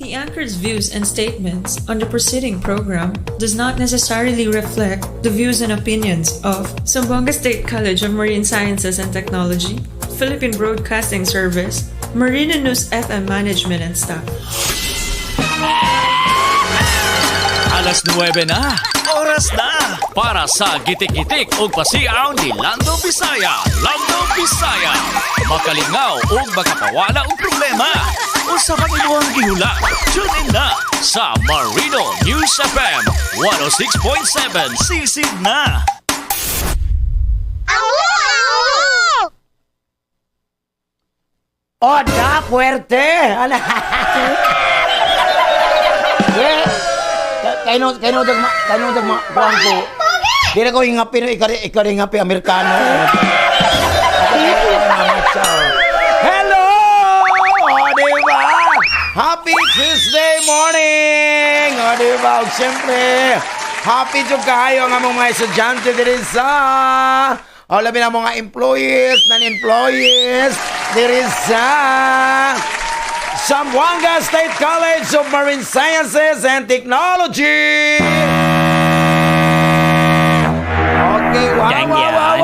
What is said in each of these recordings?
The anchor's views and statements on the preceding program does not necessarily reflect the views and opinions of Zamboanga State College of Marine Sciences and Technology, Philippine Broadcasting Service, Marina News FM Management and Staff. Alas 9 na. Oras na para sa gitik-gitik ug pasiaw ni Lando Bisaya. Lando Bisaya. Makalingaw ug makapawala og problema. Unsa man imong gihula? Tune in na sa Marino News FM 106.7. Sisid na. Awo! Oh, da, puwerte! Ala. Eh, kay no dagma, kuan ko. Di na ko hingapi no, ikari, ikari hingapi, Amerikano. Hello! O, di ba? Happy Tuesday morning! O, di ba? O, siyempre, happy jud kayo ang among mga estudyante diri sa o, labi na mga employees, non-employees, diri sa Zamboanga State College of Marine Sciences and Technology! Okay, wow. Danan, wow,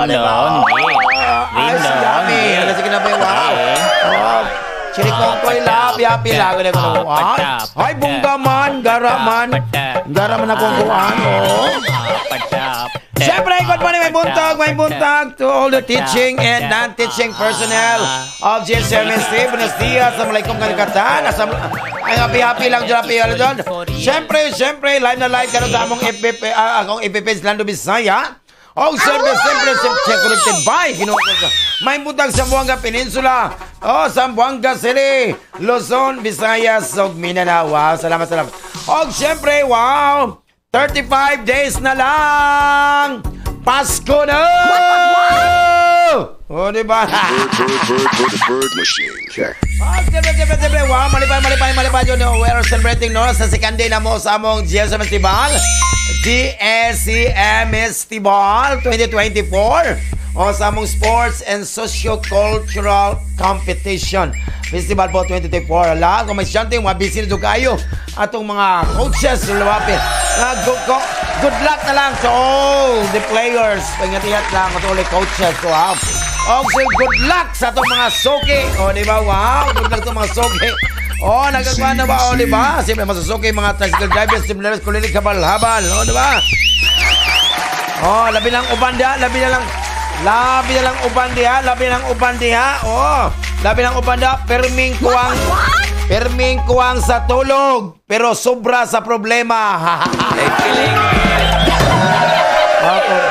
diba? Dindon, Ay, si Dindon, Yami. di. Ano, sige na ba, wow. Oh, Chirikongkoy love, yapi lang. Ay, bungga man, gara man. Gara man akong kuan, oh. Siyempre, good morning, may buntag to all the teaching and non-teaching personnel of GSMST. Buenos dias, assalamualaikum kalikatan. Ay, happy, happy lang dyan, happy lang dyan. Siyempre, siyempre, live na live karon sa among FB, akong FB page, Lando Bisaya. Oh, siyempre, siyempre, siyempre, connected by Ginoo ko. May buntag sa Zamboanga Peninsula. Oh, Zamboanga City, Luzon, Visayas, ug Mindanao. Wow, salamat, salamat. Oh, siyempre, wow, 35 days na lang! Pasko na! Oh, di ba? Bird, bird, bird, bird, bird machine. Check. Ah, siyempre, siyempre, siyempre. Wow, malipay, malipay, malipay yun. We are celebrating, no, sa second day na mo sa among GSM Festival. GSCM Festival 2024. O sa among Sports and Socio-Cultural Competition Festival po 2024. Ala, kung may siyante, mga busy na doon kayo. Atong mga coaches, lumapit. Good luck na lang to all the players. Ingat-ingat lang to all the coaches. Wow. Okay, good luck sa atong mga suki. O, di ba? Wow, good luck sa mga suki. O, nagagawa na ba? O, di ba? Siyempre, masusuki mga tricycle drivers, similar, kulilig, habal-habal. O, di ba? O, labi lang uban diha, labi na lang. Labi na lang uban diha, labi na lang uban diha. O, labi lang uban diha, perming kuwang sa tulog, pero sobra sa problema. Okay.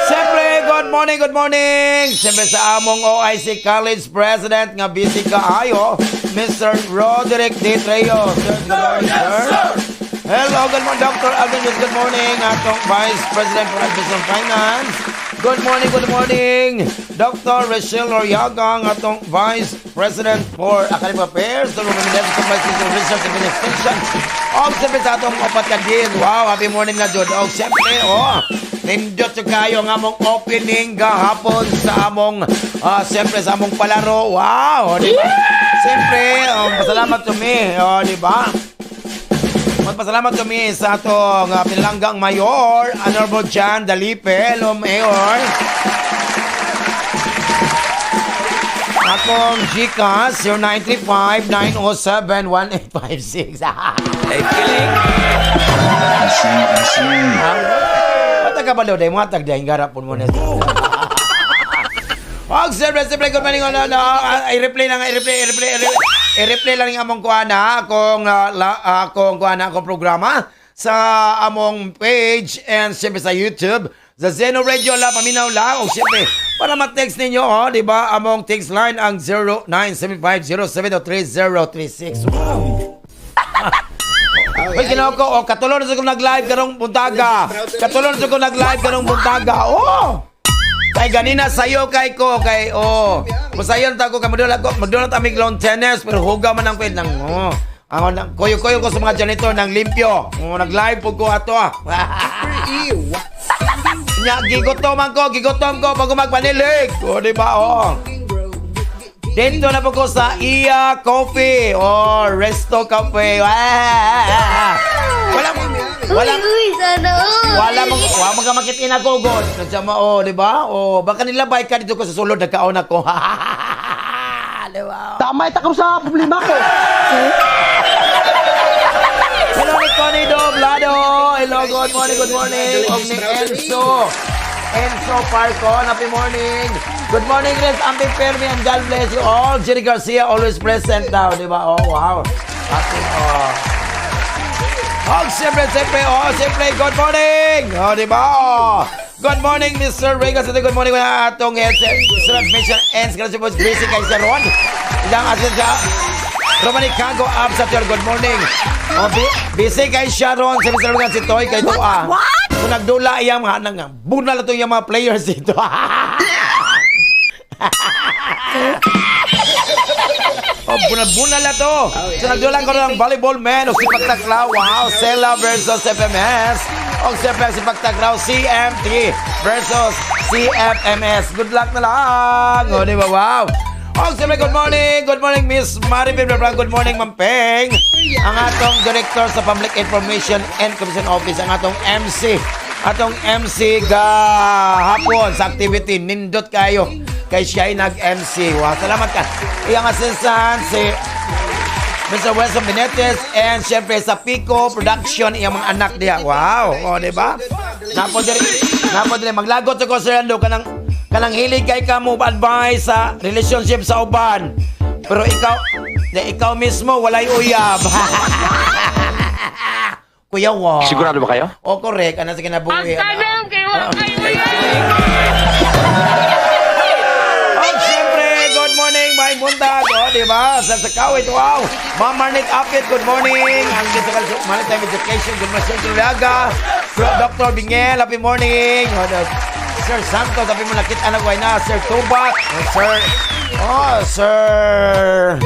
Siyempre, good morning, good morning! Siyempre sa among OIC College President nga busy kaayo, Mr. Roderick D. Treo. Sir, good morning, sir. Hello, good morning, Dr. Alvin Luis, good morning. Atong Vice President for Admission Finance. Good morning, good morning. Dr. Rachel Oriaga, ang atong Vice President for Academic Affairs, the Mendez Vice Research and Extension. O, siyempre sa atong upat ka din. Wow, happy morning na jud. O, siyempre, oh, nindot jud kayo ang among opening gahapon sa among, siyempre sa among palaro. Wow, di ba? Siyempre, oh, pasalamat to me, oh, di ba? Magpasalamat kami sa atong pinalanggang Mayor, Honorable John Dalipe. Hello, Mayor. Akong Gcash, 0935-907-1856. Ay, kilig. Easy, easy. Matag ka ba daw, mga tagdahin garapon mo na. Og siyempre, siyempre, good morning. No, no, i-replay lang, i-replay, i-replay, i-replay, i-replay lang yung among kuana, akong, akong kuana, akong programa sa among page and siyempre sa YouTube. Sa Zeno Radio la, paminaw la. O siyempre, para ma-text ninyo, oh, di ba, among text line ang 0975-073-036. Wow! Uy, ginawa ko, oh, katulon na sa kong nag-live karong buntaga. Katulon na sa kong nag-live karong buntaga. Oh! Kay ganina sayo kay ko kay oh. Musayon ta ko kay magdula ko magdula ta mig lawn tennis pero huga man ang pwed nang oh. Ang nang koyo-koyo ko sa mga janitor nang limpyo. Oh, nag-live pud ko ato ah. Nya gigutom man ko, gigutom ko bago magpanilig. Oh, di ba? Oh. Dito na po ko sa Iya Coffee or Resto Cafe. Ah! Wala wala Uy, uy, sana all. wala mo wala mo ka makitin ako god. Nandiyan mo oh, di ba? Oh, baka nilabay ka dito ko sa sulod nagkaon ako. Di ba? Tama ita sa problema ko. Hello ni Connie Doblado. Hello, good morning, good morning. Og ni Enzo. Enzo Parcon, happy morning. Good morning, Chris. Ambi Permi, and God bless you all. Jerry Garcia, always present daw, di ba? Oh, wow. Happy, oh. Oh, siyempre, siyempre, oh, siyempre, good morning! Oh, di ba? Oh. Good morning, Mr. Regas. Good morning, mga atong headset. Transmission and Scratch Boys. Busy kay Sir Ron. Ilang asin siya. Romani Cago up sa tiyor. Good morning. Oh, busy kay Sharon. Si Mr. Regas, si Toy, kay Tua. What? Kung nagdula iyang mga nang bunal na to yung mga players dito. Oh, bunal-bunal na to. So nagdula ko ng volleyball man o Sipak Takraw. Wow, Sela versus FMS. O siyempre Sipak Takraw CMT versus CFMS. Good luck na lang. O, di ba? Wow. O, siyempre, good morning. Good morning, Miss Maribel Blanc. Good morning, Ma'am Peng. Ang atong Director sa Public Information and Commission Office, ang atong MC. Atong MC gahapon sa activity. Nindot kayo kay siya ay nag-MC. Wow, salamat ka. Iyang assistant, si Mr. Wilson Benetes and syempre sa Pico Production, iyang mga anak diha. Wow, o, di ba? Napo diri, napo diri maglagot ko Sir Ando kanang hilig kay ka mo advice sa relationship sa uban. Pero ikaw, di, ikaw mismo walay uyab. Kuya wa. Sigurado ba kayo? O correct, ana sa kinabuhi. Ang Oh, siyempre, good morning, may buntag. Oh, di ba? Sa Kawit, wow. Ma'am Marnit Apit, good morning. Ang dito sa Maritime Education, good morning, Sir Tulaga. Dr. Bingel, happy morning. Oh, Sir Santos, happy mo nakita na ko na. Sir Tubac, oh, Sir, oh, Sir,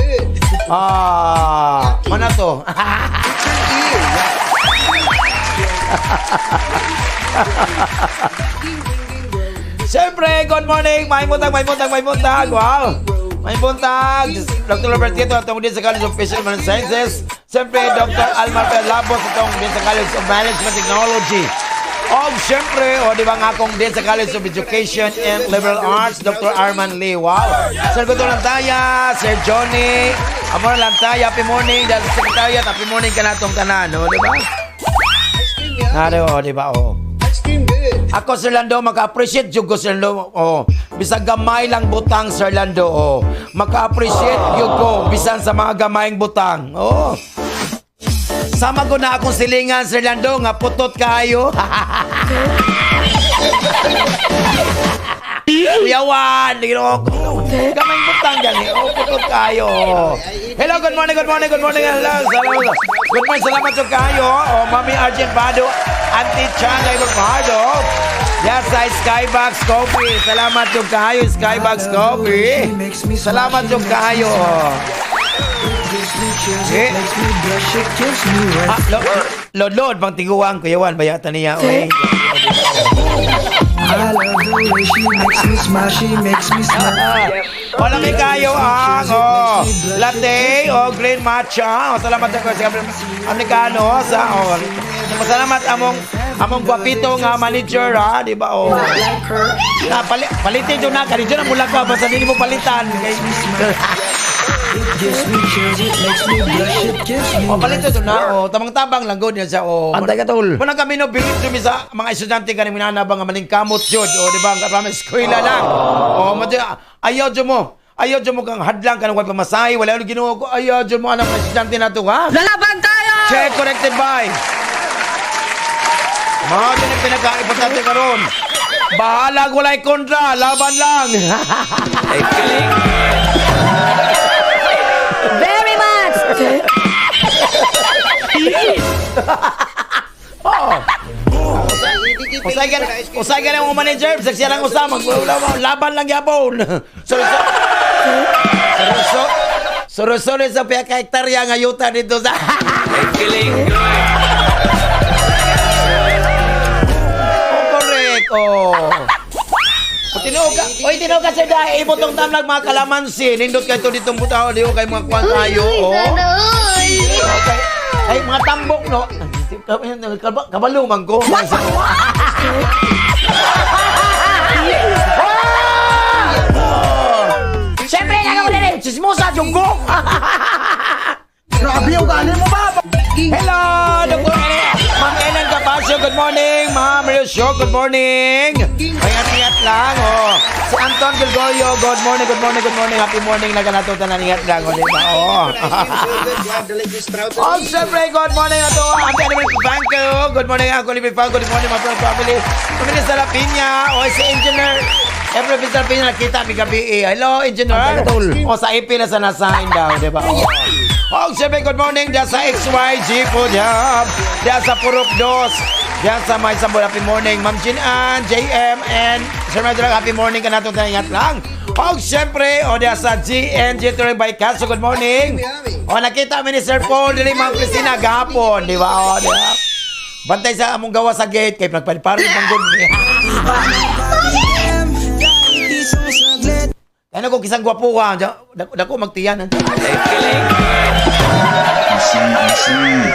ah, ano to? Siyempre, good morning! May buntag, may buntag, may buntag! Wow! May buntag! Dr. Robert Tito, atong din sa College of Fishermen and Sciences. Siyempre, Dr. Almar Labos, atong din sa College of Management Technology. O, siyempre, o, di ba nga akong din sa College of Education and Liberal Arts, Dr. Arman Lee. Wow! Sir Guto Lantaya, Sir Johnny, Amor Lantaya, happy morning. Dahil sa Secretariat, happy morning ka na itong tanan, o, di ba? Naro, o, di ba, o. Ako, Sir Lando, maka-appreciate jud ko, Sir Lando. Oh, bisag gamay lang butang, Sir Lando. Oh, maka-appreciate jud ko bisan sa mga gamayng butang. Oh. Sama ko na akong silingan, Sir Lando, nga putot kayo. Yawan, Ginoo ko. Gamayng butang gani. Oh, putot kayo. Hello, good morning, good morning, good morning. Hello, salamat. Good morning, salamat sa kayo. Oh, Mami Arjen Bado, Auntie Chan, Ivan Fajardo. Yes, sa Skybox Coffee. Salamat yung kayo, Skybox Coffee. Salamat yung kayo. Eh. Ah, lod, lod, bang tiguang, kuyawan, bayatan niya, oy. I love the way she makes me smile, she makes me smile. Wala may kayo ang oh, latte o green matcha. Oh, salamat ako sa Amerikano sa oh. Salamat among among gwapito nga manager ha, di ba? Oh. Na palitin jud na kani jud na mula ka basta dili mo palitan. It gives me chills, it makes me blush, it gives me Oh, palitan jud na oh, tamang-tabang lang gud niya siya oh. Antay ka, tol. Wala kami no bilib jud mi sa mga estudyante kani minana ba nga maningkamot jud. Oh, di ba? Ang promise eskwela lang. Oh, madyo ayaw jud mo. Ayaw jud mo kang hadlang kanang way pamasahe, wala jud Ginoo ko. Ayaw jud mo anang mga estudyante nato ha. Lalaban tayo! Check corrected by. Mga yun ang pinaka-importante karon. Bahala walay kontra, laban lang. Ay, kilig. Very much. Oo. Usay ka na mga manager, sa siya lang usa, mag laban lang yapon. Sorry, sorry. Sorry, sorry sa pia ka hektarya nga yuta dito sa. Ay, kilig. Oh, correct. Oh. Pati Tinuod ka. Oy, tinuod ka, sir, dahil imo tong tamlag mga kalamansi. Nindot kay to ditong butaw, di ko kay mga kwan Uy, tayo. uy, Oh. sana all. Okay. Ay, mga tambok, no? Kabalo man ko. Siyempre, nagawa na rin! Chismosa, junggong! Grabe, ugali mo ba? Hello! Dr. Ellen! Ma'am Ellen Capasio, good morning! Ma'am Rio, good morning! Ingat-ingat lang, oh. Si Anton Gilgoyo, good morning, good morning, good morning. Happy morning na ganito, tanan ingat lang, oh, di ba? Oh. Oh, siyempre, good morning ato. Ate Annabel Banco, good morning, Uncle Libby Fang, good morning, my friend family. Pamilya sa Lapinya, oh, si Engineer. Every Mr. Pinya nakita mi gabi eh. Hello, Engineer. O, sa IP na sa nasain daw, di ba? Oh. Oh, siyempre, good morning. Diyan sa XYG po diyan. Diyan sa Purok Dos. Diyan sa May Sambol, happy morning. Ma'am Jean Ann, JM, and Sir Medra, happy morning ka natin. Ingat lang. Oh, siyempre, o diyan sa GNG Touring by Caso, good morning. O, nakita mi ni Sir Paul, dili Ma'am Christina, gahapon, di ba? O, di ba? Bantay sa among gawa sa gate, kay nagpaliparin pang good niya. Ano kung kisang gwapo ka, dako, dako magtiyan. Easy, easy.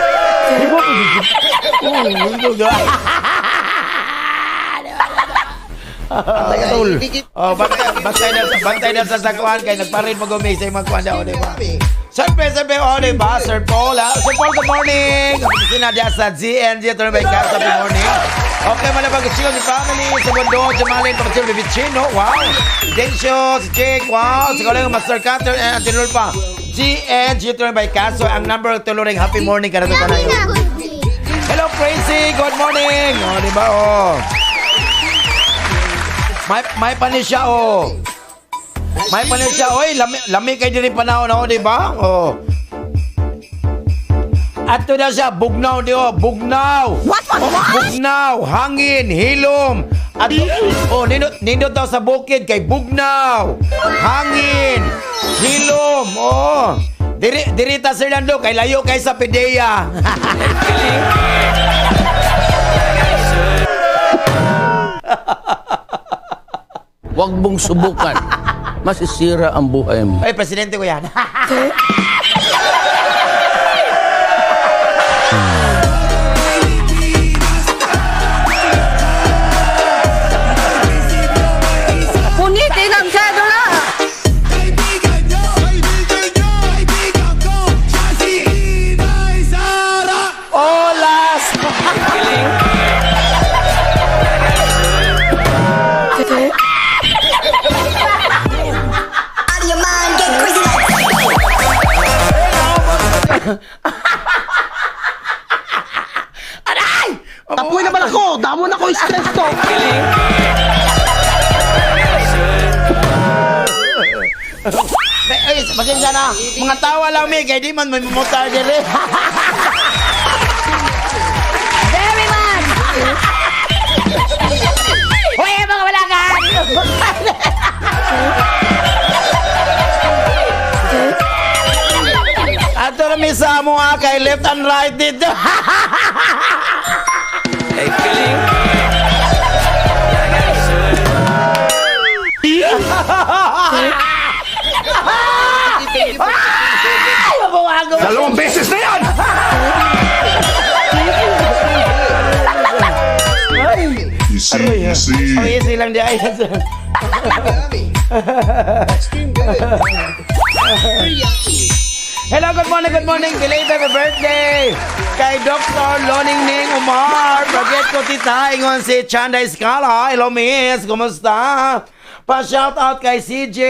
Oh, bantay, bantay na, bantay na sa sakuan kay nagparin mo gumi sa imong kuan daw, di ba? Siyempre, siyempre, oh, di ba? Sir Paul, ha? Sir Paul, good morning! Sina diya sa GNG, Turn by Casa, good morning. Okay, malabag siyo si family, sa Bondo, Jamalin, Pagsiyo, Vicino, wow! Densyo, si Jake, wow! Si Kolang, Master Cutter, and Antinol pa. GNG, Turn by Caso, ang number of tuluring, happy morning ka na to Yummy tayo. na. Hello, Crazy! Good morning! Oh, di ba? Oh. May panis siya, oh. May panis siya, oy. Lami, lami kay diri panahon, oh, di ba? Oh. Ato na siya, bugnaw di oh, bugnaw. What, what, what? Bugnaw, hangin, hilom. At oh, nindot nindot daw sa bukid kay bugnaw, hangin, hilom. Oh. Diri diri ta Sir Lando kay layo kay sa Pidea. Huwag mong subukan. Masisira ang buhay mo. Ay, presidente ko yan. Punitin ang cedula! Olas! Out of your mind, get crazy like Aray! Tapoy naman ako! Damo na ko stress to! Ay, ay, pasensya na. Mga tawa lang, mi. Kaya di man may mutar diri. Very much! Hoy, mga walakan! Ato na mi sa amo nga kay left and right dito. Ay, mabawago. Dalawang beses na yan! Easy, easy. Oh, easy lang di ay. Hello, good morning, good morning. Belated happy birthday kay Dr. Loning Ning Umar. Forget ko tita, ingon si Chanda Escala. Hello, miss. Kumusta? Pa-shout out kay CJ.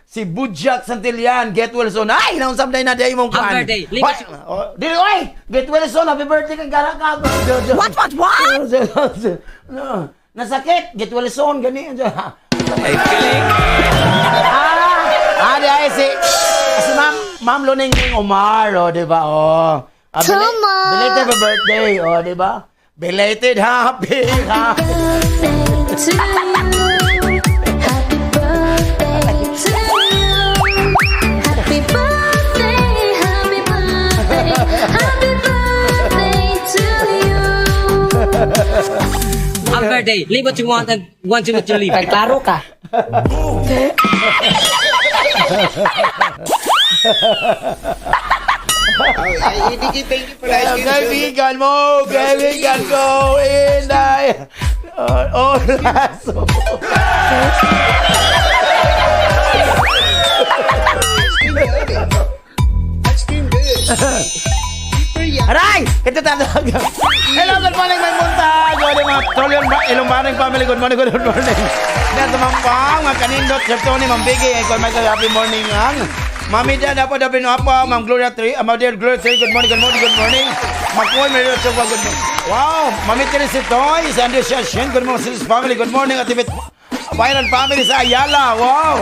Si Budjak Santillan, get well soon. Ay, naunsa na day mong kuan. Happy birthday. Hoy, oh, dili oy, get well soon. Happy birthday kang gara ka. What what what? No, nasakit, get well soon gani. Ah, di ay si Ma'am Ma'am Loning Ning Omar, oh, di ba? Oh. Ah, Tama. Belated happy birthday, oh, di ba? Belated happy, happy. Birthday to you. Happy birthday to you. Happy birthday, happy birthday, happy birthday to you. Happy birthday. Live what you want and want to what you live. Klaro ka. Kaibigan mo, kaibigan ko, inday. Oh, laso. Aray! Ito tatawag. Hello, good morning, may buntag. Good morning, mga Tolyon, Ilumbaring family. Good morning, good morning. Dito, Ma'am Pang, mga kanindot, Sir Tony, Ma'am Biggie, Ikaw, Michael, happy morning, ang. Mami Dad, apo, dapat no, apo, Ma'am Gloria Tree, Ma'am Dear Gloria Tree, good morning, good morning, good morning. Makoy, Mary Rose, good morning. Wow, Mami Teresa Toy, si Andrew Shashin, good morning, Sis family, good morning, Atibit Byron family sa Ayala, wow.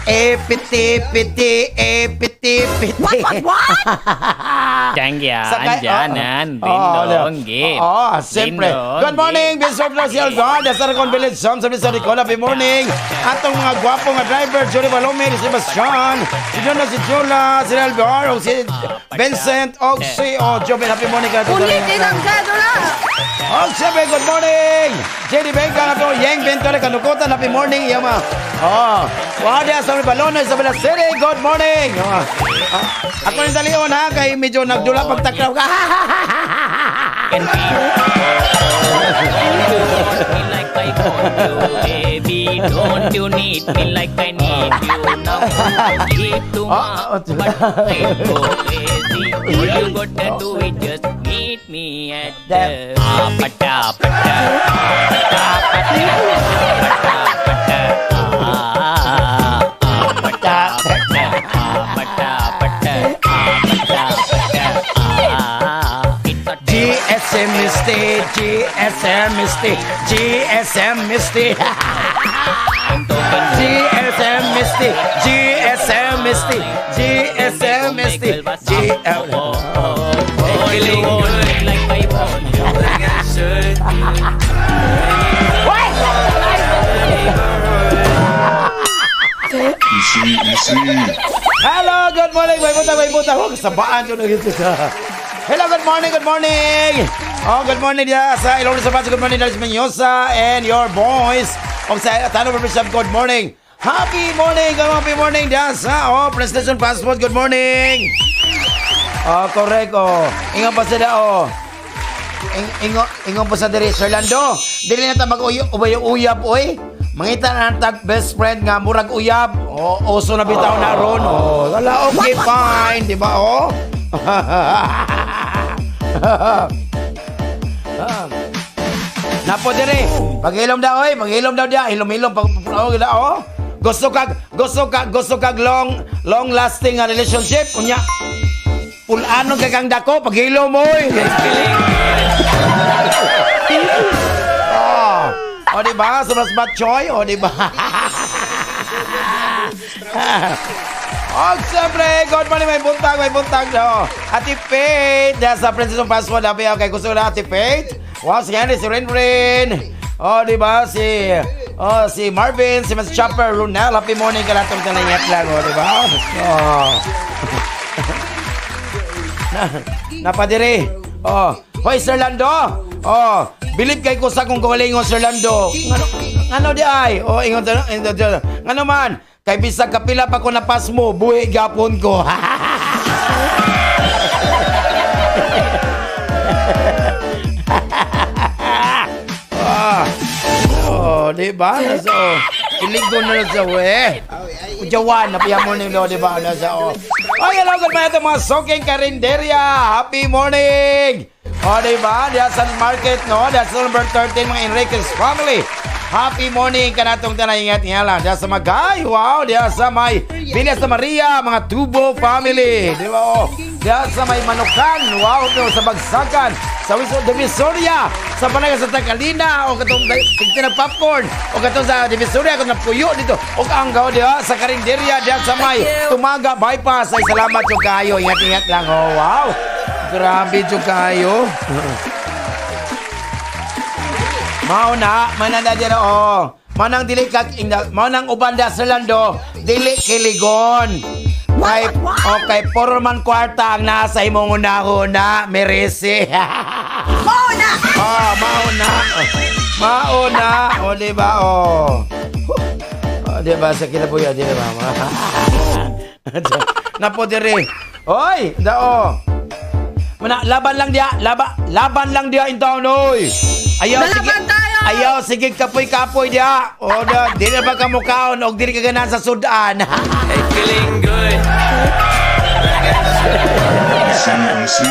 Eh, piti, piti, eh, piti, piti. What, what, what? Sakay- Dyan, Oo. Oo, dindong, Oo, siyempre. Good morning, Bishop Rosiel God, sa Recon Village, Som, sa Mr. Nicola, good morning. Atong mga gwapo nga driver, Johnny Balome, si Sebastian, si Jonas, si Jula, si Alvar, o si Vincent, o si o Joven, happy morning. Ulitin ang cedula! Oh, siyempre, good morning! JD Benga, nga to, Yang Ventura, Kanukutan, happy morning, iya mga. Oh, Wada sa Balona, Isabela City, good morning! Oh, ah, ako rin dalion ha, kay medyo nagdula pagtakraw ka. Like I want you, baby. Don't you need me like I need you now? Keep to Oh, oh, but I go crazy. All you gotta do is just meet me at the pata pata pata pata pata pata pata pata pata pata pata pata. It's a GSMST, GSMST, GSMST. GSMST, GSMST, GSMST, GM. Feeling good like I want you. Easy, easy. Hello, good morning. May buntag, may buntag. Oh, kasabaan yun. Hello, good morning, good morning. Oh, good morning diya sa Ilonggo sa Good morning, Dalis Menyosa and your boys. Og sa Tano Bishop, good morning. Happy morning, happy morning diya sa oh, Presentation Passport, good morning. Oh, correct, oh. Ingon pa sila, oh. Ingo, ingon pa sa diri, Sir Lando. Dili na ta mag-uyab, oy. Mangita na ang tag best friend nga murag uyab. Oh, uso na bitaw na ron. Oh, wala, okay, fine, di ba, oh? Napo dire. Paghilom daw oy, paghilom daw diya, hilom-hilom pag oh, gila, oh. Gusto kag long long lasting nga relationship unya. Pulano kay kang dako paghilom oy. Oh. O di ba? Sobras batchoy, o di ba? Oh, siyempre, good morning, may buntag, no. Ate Faith, nasa Princess of Passport, happy, okay, gusto ko na Ate Faith. Wow, si Henry, si Rinrin. Oh, di ba, si, oh, si Marvin, si Mas Chopper, Runel, happy morning ka lahat ng tanayat lang, oh, di ba? Oh. Napadiri. Oh, hoy Sir Lando. Oh, bilib kay ko sa kong kaugalingon Sir Lando. Ngano ngano di ay? Oh, ingon ta ingon ta. Ngano man? Kay bisag kapila pa ko napas mo, buhi gapon ko. Ah. Oh, di ba? Nasa oh. Iligo na sa we. Jawan, napiya mo nilo, di ba? Nasa oh. Ay, hello, good morning mga soking karinderya. Happy morning! O, di ba? Diya sa market, no? Diya sa number 13, mga Enriquez family. Happy morning kanatong tanay ingat nga lang. Diya sa Magay, wow. Diya sa may Villas na Maria, mga Tubo family. Di ba? Oh. Diya sa may Manukan, wow. No, sa Bagsakan, sa Wiso Divisoria, sa Panaga sa Tagalina, o katong tigti ng popcorn, o katong sa Divisoria, katong napuyo dito, o ang gaw, di ba? Sa Karinderya, diya sa may Tumaga Bypass. Ay, salamat yung kayo. Ingat-ingat lang. Oh, wow. Grabe yung kayo. Mao na, mananda dyan, oh. Manang dili kag ingna, manang uban da sa lando, dili kiligon. Kay, okay, puro man kwarta ang nasa imong una-una, merese. Mo na! na. Ah, mauna. Mauna. O, di ba? O. O, di ba? Sa kinabuya, di ba? Napo diri. Oy, dao. Mana, laban lang diya, laban lang diya in town, oy. Ayaw, sige, Laban tayo! ayaw, sige, kapoy-kapoy diya. O, da, di na ba kamukaon, og dili ka ganahan sa sudan. Hey, feeling good. Easy, easy.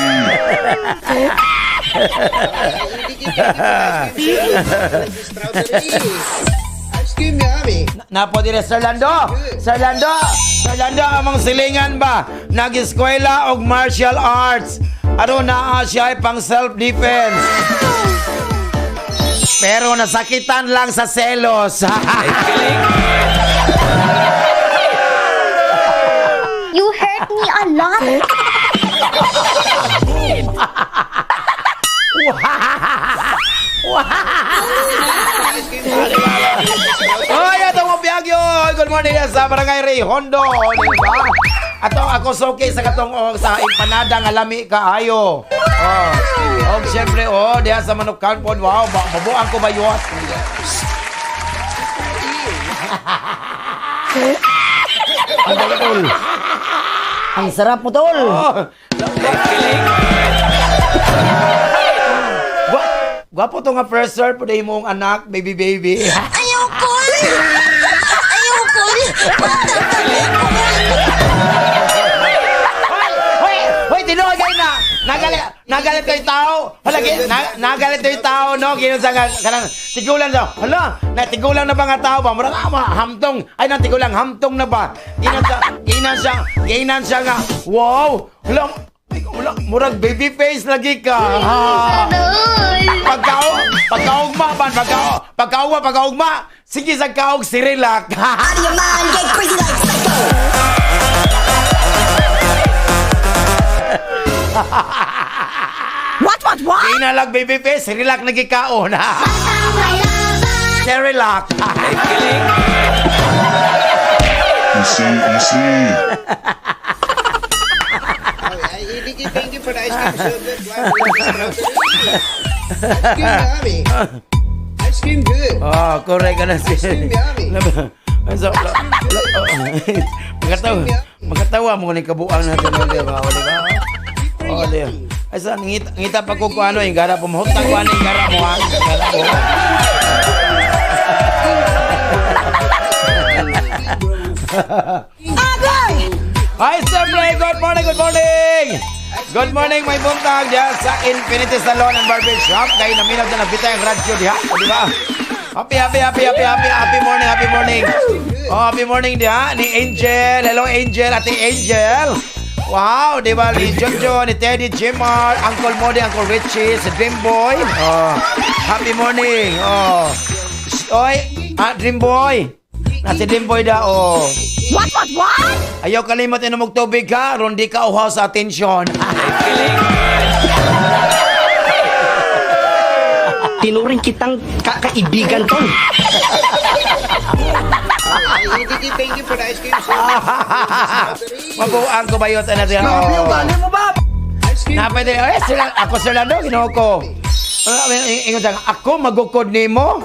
Napo dire Sir Lando. Sir Lando. Sir Lando among silingan ba nag-eskwela og martial arts. Aron naa siya ay pang self defense. Pero nasakitan lang sa selos. Hey, feeling good. You hurt me a lot. Oy, atong mabiyag yun. Good morning sa Barangay Ray Hondo. Di ba? Atong ako soke sa katong oh, sa empanada nga lami kaayo. Oh. Og syempre oh, diha sa Manukan pod. Wow, mabuang ko bayot. Ang sarap, tol. Ang sarap mo, tol. Oh. Hey, feeling good. Gwapo to nga first sir, pwede mong anak, baby baby. Ayoko. Ayoko. Hoy! Hoy! Hoy, tinuod kayo na! Nagalit, nagalit kayo tao! Hala, nagalit kayo tao, no? Ginon sa nga, kanang, tigulang daw. Hala, na tigulang na ba nga tao ba? Murag, hamtong. Ay, nang tigulang, hamtong na ba? Ginan siya nga, wow! Hala, ay, wala, murag baby face lagi ka. Ha. Pagkaugma man, pagkaugma, pagkaugma. Sige sa kaog, si relax. Out of your mind, get crazy like psycho. What, what, what? Kinalag baby face, relax nagikaon. Si relax. Hey, feeling good. Easy, easy. Oh, correct ka na si. So, makatawa, makatawa mo ni kabuang natin, oh, di ba? Oh, di ba? Oh, di ba? Ay, sa ngita pa ko kung ano, yung gara po, mahutang ko ano yung gara mo, ha? Gara mo. Hi, siyempre, good morning, good morning! Good morning, may buntag diyan sa Infinity Salon and Barber Shop. Kay naminaw na nabita yung radyo diha, o, di ba? Happy, happy, happy, happy, happy, happy morning, happy morning. Oh, happy morning diha ni Angel. Hello, Angel, Ate Angel. Wow, di ba? Ni Jojo, ni Teddy, Jimar, Uncle Modi, Uncle Richie, si Dream Boy. Oh, happy morning. Oh. Oy, Dream Boy. Na si Dream Boy da, oh. What, what, what? Ayaw kalimot inom og tubig ha, ron di ka uhaw sa atensyon. Hey, feeling good. Tinuring kitang kakaibigan, tol. Mabuang ko ba yun sa natin? Grabe yung ugali mo ba? Na pwede, eh, sila, ako sila no, ginoo ko. Ingon siya, ako magukod nimo?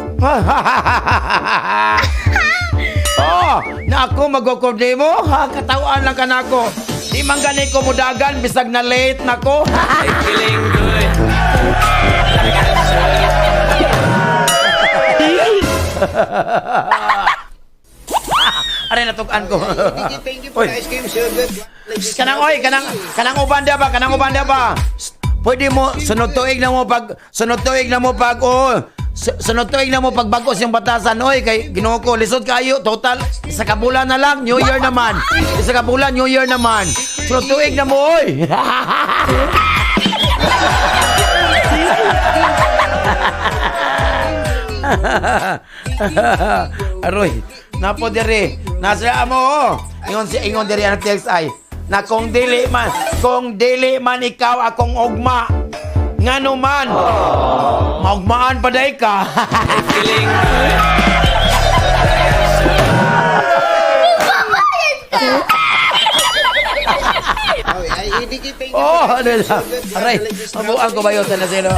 Oh, na ako magukod nimo? Ha, katawaan lang ka na ako. Di man gani ko mudagan, bisag na late na ko. Hey, feeling good. Aray, natukan ko. Oy. Kanang oy, kanang uban ba, kanang uban ba? Pwede mo sunod tuig na mo pag sunod tuig na mo pag oh, sunod tuig na mo pag bagos yung batasan oy kay Ginoo ko lisod kayo total isa ka bulan na lang New Year naman. Isa ka bulan New Year naman. Sunod tuig na mo oy. Aroy, napo diri. Nasa amo oh. Ingon si ingon diri ang text ay na kung dili man ikaw akong ugma. Ngano man? Maugmaan pa day ka. Hey, feeling good. Oh, ano na? Aray, mabuang ko ba yun sa nasino?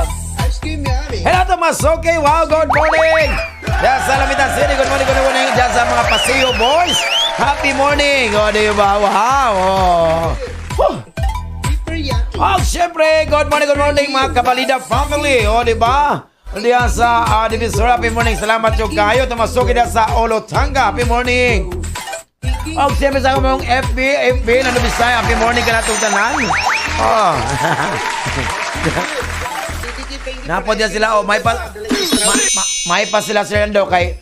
Hello to Masuki. Wow, good morning. Diyan sa Lamitan City, good morning, good morning. Diyan sa mga Paseo Boys. Happy morning. O, di ba? Wow. Oh. Huh. Oh, syempre, good morning mga Kabalida family. O, di ba? Diyan sa Divisora, happy morning. Salamat yung kayo. Tumasuki na sa Olotanga. Happy morning. Oh, siyempre sa akong FB, FB, na Bisaya, happy morning ka na itong tanan. Oh. Napo diyan sila, oh, may pa sila sir Lando kay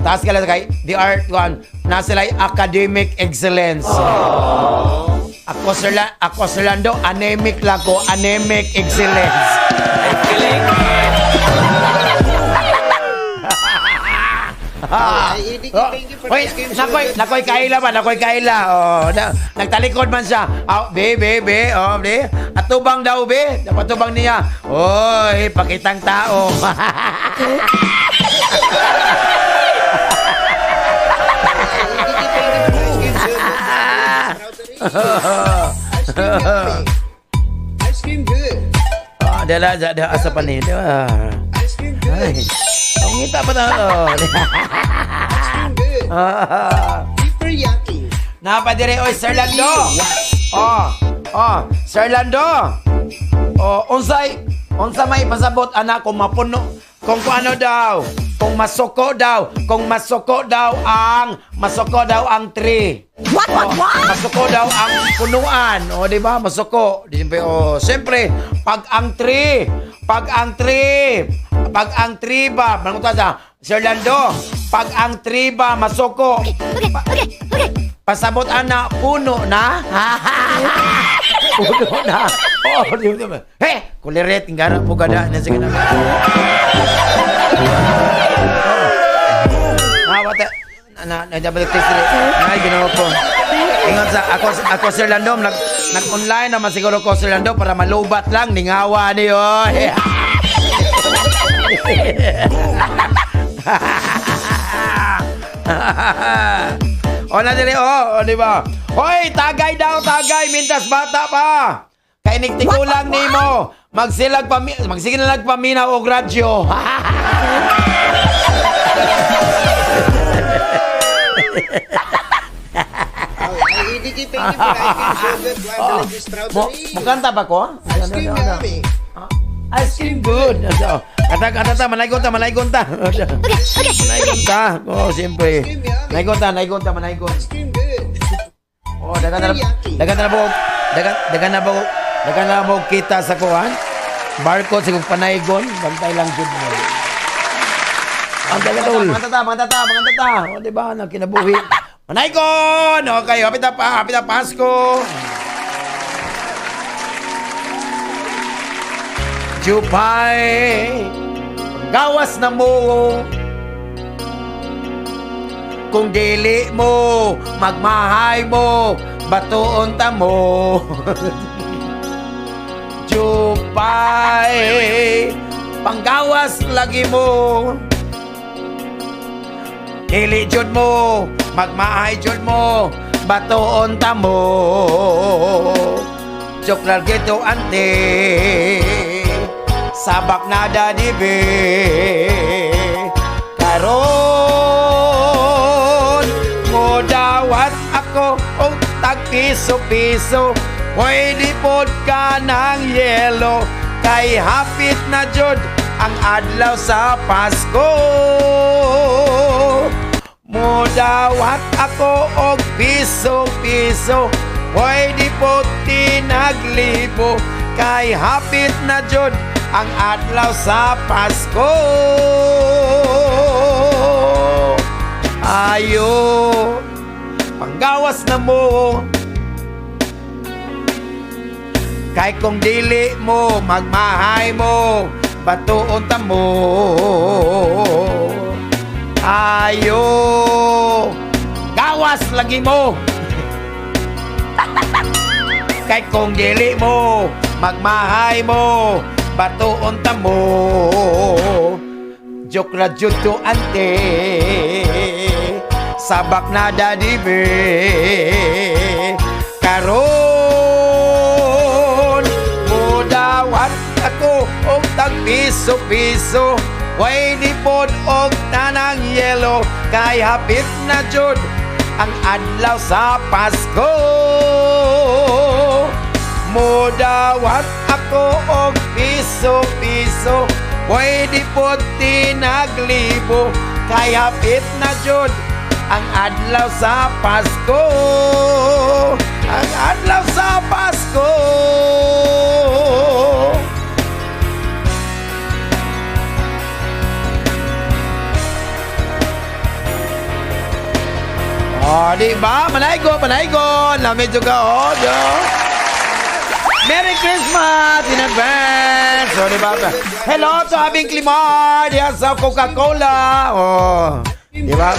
taas ka lang kay the art one na sila academic excellence. Ako sir Lando, anemic lang ko, anemic excellence. Oh, hoy, nakoy kaila ba? Nakoy kaila. Oh, na, nagtalikod man siya. Oh, be, be, be. Oh, be. Atubang daw, be. Dapat tubang niya. Oy, pakitang tao. Oh, dala, dala, asa pa ni. Ay, ang ngita pa na. Oh. Napadire, oy, Sir Lando. Oh, oh, Sir Lando. Oh, unsa may pasabot anak kung mapuno, kung ano daw, kung masuko daw ang tree. What, Oh, what? Masuko daw ang punuan. O, di ba? Masuko. Di ba? O, siyempre, pag ang tree ba, manguta sa Sir Lando, pag ang tree ba, masuko, Okay. pasabot ana, puno na. Puno na. Oh, di ba? Hey, kuliret, ngara po gada. Nasa gana. Ah, what the? Na, na, na, ay, ginawa ko. Ingon sa, ako Sir Lando, nag-online naman siguro ko Sir Lando para malubat lang, ningawa niyo. O na dili, oh, o, di ba? Hoy, tagay daw, tagay, mintas bata pa. Kainig tigulang nimo. Magsilag na paminaw og radyo. Mo kanta ba ko? Ice cream Ice cream good. So, kata kata ta manaygon ta manaygon ta. Manaygon ta. Oh, siyempre. Manaygon ta, manaygon ta, manaygon. Oh, dagan na bo. Dagan na bo. Dagan na bo kita sa kuan. Barcode sa kong panaygon, bantay lang jud mo. Ang dagatol. Mga tata, mga tata, mga tata. O, di ba? Nagkinabuhi. Manaygon! Okay, happy na Pasko! Jupay, gawas na mo. Kung dili mo, magmahay mo, batuon ta mo. Jupay, panggawas lagi mo. Dili jud mo, magmahay jud mo, batuon ta mo. Joke lang gito ante, sabak na dadibe. Karon mo dawat ako og tag piso-piso, pwede pod ka ng yelo, kay hapit na jud ang adlaw sa Pasko. Mudawat ako og piso-piso, pwede po tinaglibo, kay hapit na jud ang adlaw sa Pasko. Ayo, panggawas na mo. Kay kung dili mo, magmahay mo, batuon ta mo. Ayo, gawas lagi mo. Kay kung dili mo, magmahay mo, batuon ta mo. Joke ra jud to ante, sabak na dadibe. Karon mudawat ako og tag piso. piso-piso, pwede pod og tanang yelo, kay hapit na jud ang adlaw sa Pasko. Mudawat ako og piso-piso, pwede pod tinaglibo, kay hapit na jud ang adlaw sa Pasko. Ang adlaw sa Pasko. Oh, di ba? Manaygo, manaygo. Lami juga, oh, di. Merry Christmas in advance. Oh, di ba? Hello to Abing Climar diyan sa Coca-Cola. Oh, di ba?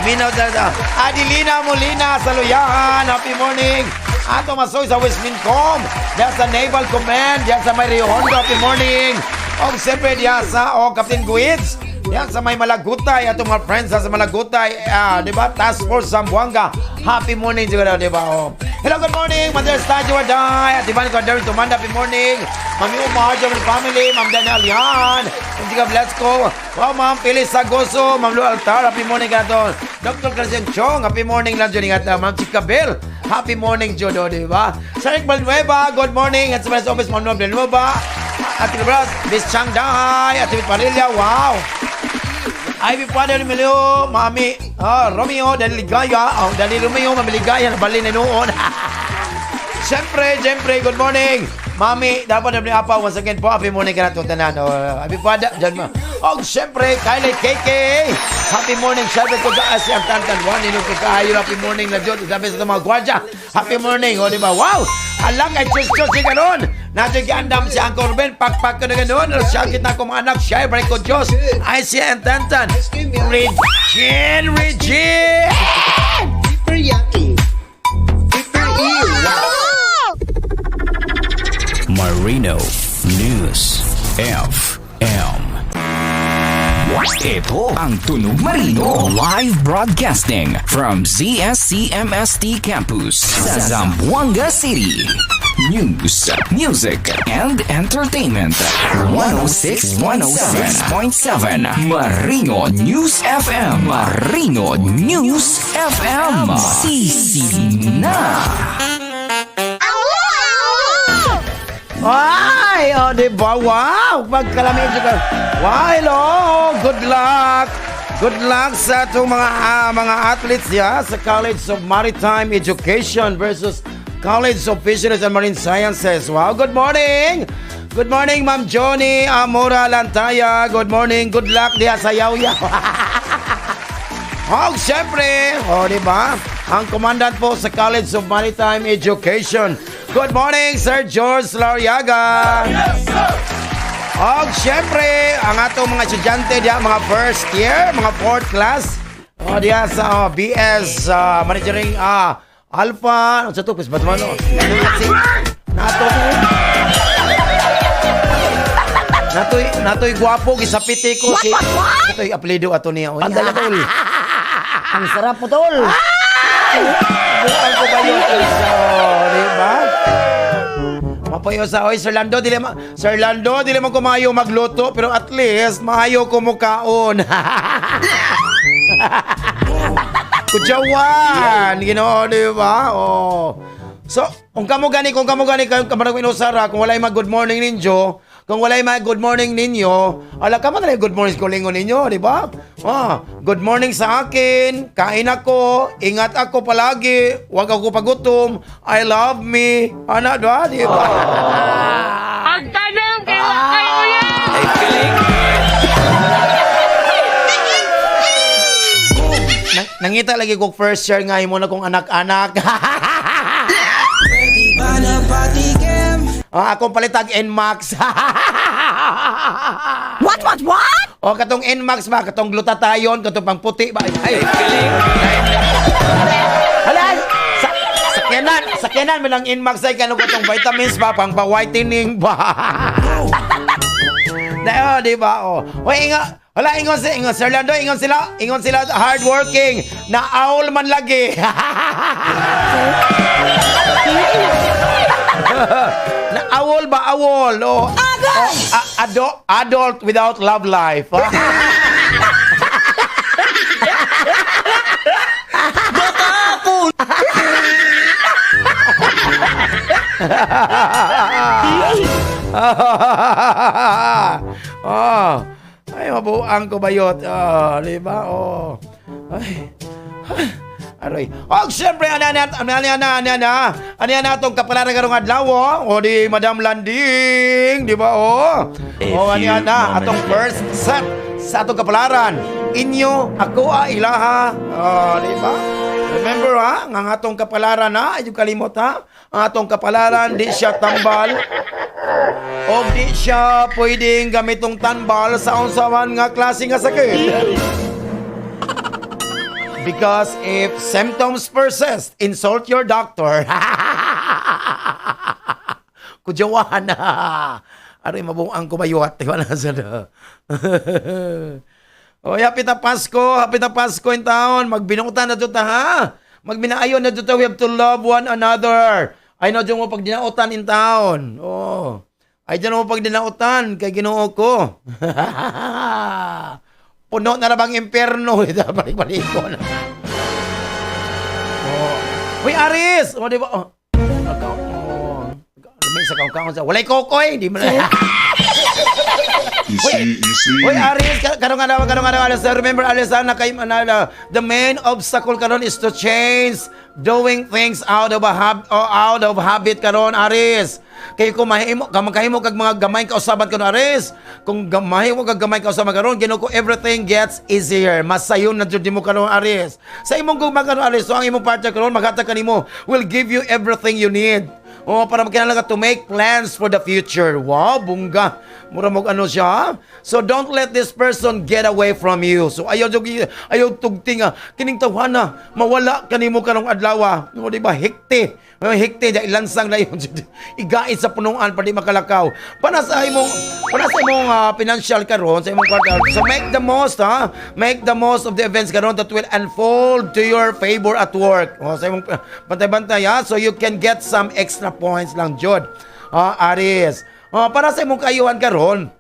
Minaw sa Adelina Molina sa Luyahan. Happy morning. Ato Masoy sa Westmincom. Diyan sa Naval Command. Diyan sa May Rio Hondo. Happy morning. O siyempre diyan sa Captain Guids. Diyan sa may Malagutay. Atong mga friends sa Malagutay. Di ba? Task Force Zamboanga. Happy morning siguro, di ba? Oh. Hello, good morning. Mother Statue Aday. At Ivan Darwin Tumanda, happy morning. Mami Umar, Jomel Family, Ma'am Daniel Alian. Jessica Blasco. Wow, Ma'am Phyllis Sagoso, Ma'am Lu Altar, happy morning ka to. Dr. Christian Chong, happy morning lang dyan. Ingat, Ma'am Chika Bell, happy morning, Jodo, di ba? Sir Rick Valnueva, good morning. At sa Press Office, Ma'am Noel Villanueva. At Bras, Miss Chang Dahay, at Parilla, wow. Ivy Father Emilio, Mami, Romeo, Dali Ligaya, oh, Dali Romeo, Mami Ligaya, nabali na noon. Siyempre, good morning. Mami, dapat na apa, once again po, happy morning ka na itong tanan. Oh, happy Father, dyan mo. Oh, siyempre, Kylie KK, happy morning. Siyempre, ko sa si ang Tantan Juan, inog ko kaayo, happy morning na dyan. Sabi sa mga gwardya, happy morning. O, di ba? Wow! Alang ay Diyos, Diyos, si ganon. Nandiyan giandam si Uncle Ruben, pakpak ka na ganon. Siya kita ko mga anak, siya, break ko Diyos. Ay si ang Tantan. Regine, Regine! Marino News FM. Ito ang Tunog Marino live broadcasting from ZSCMST Campus sa Zamboanga City. News, music, and entertainment. 106.7 Marino News FM. Marino News FM. Sisi na. Ay, oh, di ba? Wow! Pagkalami ka. Wow, hello! Good luck! Good luck sa itong mga athletes ya sa College of Maritime Education versus College of Fisheries and Marine Sciences. Wow, good morning! Good morning, Ma'am Johnny Amora Lantaya. Good morning. Good luck diya sa Yawyaw. Oh, siyempre, oh, di ba? Ang commandant po sa College of Maritime Education. Good morning, Sir George Lariaga. Yes, sir! Oh, siyempre, ang atong mga estudyante diya, mga first year, mga fourth class. Oh, diya sa BS Managering Alpha, ano sa to? Ba't man, no? Nato. Natoy gwapo gisapiti ko si Natoy apelyido ato niya. Oy. Andala, tol. Ang sarap mo, tol. Buang ko ba yun? So, di ba? Mapayo sa, oy, Sir Lando, dili ma, Sir Lando, dili man ko maayo magluto, pero at least maayo ko mukaon. Kudyawan, Ginoo, di ba? Oh. So, kung kamo gani kayo kamarang inusara, kung walay mag good morning ninyo, kung walay mag good morning ninyo, ala ka man good morning sa kulingon ninyo, di ba? Ah, good morning sa akin, kain ako, ingat ako palagi, wag ako pagutom, I love me. Ana, di ba? Di ba? Ang tanong kay kayo Nangita lagi ko first year nga imo na kong anak-anak. Ah, akong palitag NMAX. What? O katong NMAX ba, katong glutathione, katong pangputi ba? Ay. Hala, sa sakyanan mo lang NMAX ay kano katong vitamins ba, pang pa-whitening ba? Na, oh, di ba? Oh. Oy, inga, wala ingon si ingon Sir Lando, ingon sila hardworking, na owl man lagi. Na awol ba awol? Oh. Oh, Adult without love life. Oh. Ay, mabuang ko bayot. Oh, di ba? Oh. Ay. Aroy. Og siyempre, ana ana ana ana ana ana ana ana atong kapalaran karong adlaw, oh. O di Madam Landing, di ba, oh? A Oh, ani few ana moments atong later. first set sa atong kapalaran. Inyo, ako a ilaha. Oh, di ba? Remember ha, nga ang atong kapalaran ha, ayaw kalimot ha. Ang atong kapalaran di siya tambal. O di siya pwedeng gamitong tambal sa unsa man nga klase nga sakit. Because if symptoms persist, insult your doctor. Kudyawan na. Aray, mabuang kumayuat. Di ba na sa O, happy na Pasko. Happy na Pasko in town. Magbinutan na ta, ha? Magbinaayon na ta. We have to love one another. Ay na mo pag dinautan in town. Oh. Ay dyan mo pag dinautan kay Ginoo ko. Puno na na bang impyerno? Balik-balik ko na. Oh. Uy, Aris! O, di ba? Oh. Oh. May sa kaong sa walay kokoy, di mo na. Easy, easy. Uy, Aris, karong nga daw, Aris, remember, Aris, na kay, na, the main obstacle karon is to change doing things out of habit karon, Aris. Kay kung mahimo, kung makahimo kag mga gamay kausaban karon, Aris, kung mahimo kag gamay kausaban karon, Ginoo ko, everything gets easier. Mas sayon na jud nimo karon, Aris. Sa imong gugma karon, Aris, so ang imong partner karon maghatag kanimo, will give you everything you need. Oh, para magkinahanglan ka to make plans for the future. Wow, bungga. Mura mo ano siya, ha? So don't let this person get away from you. So ayaw jud ayaw tugting ah. Kining tawhana mawala kanimo karong adlaw. No, di ba? Hikti. May hikti da ilansang na yun. Igait sa punuan pa di makalakaw. Para sa imong financial karon sa imong kwarta. So make the most, ha. Make the most of the events karon that will unfold to your favor at work. Oh, sa imong bantay-bantay, ha. So you can get some extra points lang jud. Ah, Aries. Oh, para sa imong kaayuhan karon,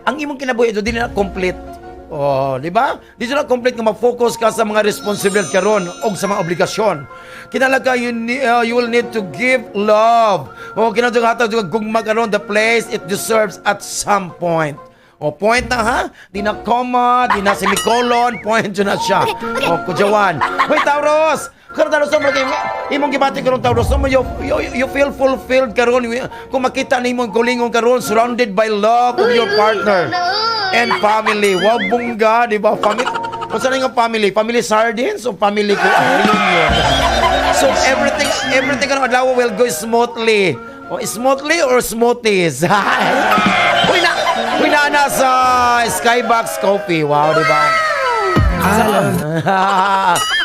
ang imong kinabuhi ito dili na complete. Oh, di ba? Di na complete nga ma-focus ka sa mga responsibilidad karon og sa mga obligasyon. Kinahanglan ka you will need to give love. Oh, kinahanglan hatag jud gugma karon the place it deserves at some point. O, point na ha? Di na comma, di na semicolon, point yun na siya. O, kudyawan. Hoy, Taurus! Karon Taurus, mo imong gibati karon Taurus, mo you feel fulfilled karon kung makita nimo ang kaugalingon karon surrounded by love of your partner and family. Wow, bungga, di ba? Family. Kung saan nga family? Family sardines o family ko? Reunion. So everything karon adlaw will go smoothly. O smoothly or smoothies? Uy na sa Skybox Coffee. Wow, di ba?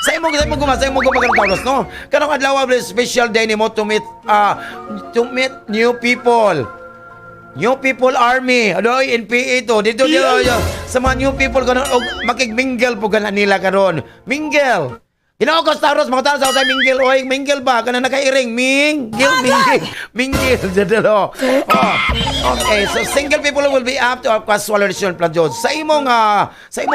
Sa imong guma karon Taurus, no? Karong adlaw special day nimo to meet new people. New People Army. Ano, NPA to. Dito, dito, dito. Sa mga new people karon og makigmingle po gana nila karon. Mingle. Ginoo ko Taurus, mga tawo sa mingle oy, mingle ba kana nakairing mingle mingle mingle dito. Oh. Okay, so single people will be up to a casual relation plan jud. Sa imong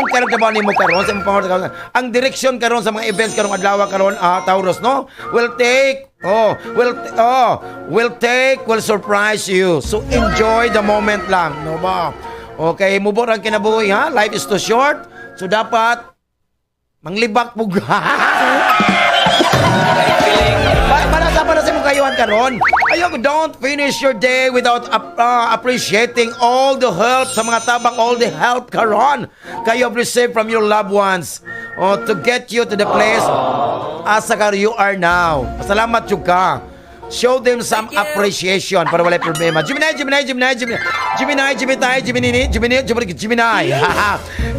character ba nimo karon, sa imong pangarap karon, ang direction karon sa mga events karong adlaw karon Taurus, no? Will take will surprise you. So enjoy the moment lang, no ba? Okay, mubo ang kinabuhi ha. Life is too short. So dapat manglibak po para sa imong kaayuhan karon. Ayaw, don't finish your day without appreciating all the help sa mga tabang, all the help karon kayo have received from your loved ones, oh, to get you to the place asa ka you are now. Salamat jud ka. Show them some appreciation para walay problema. Gemini, Gemini, Gemini, Gemini, Gemini, Gemini, Gemini, Gemini, Gemini, Gemini.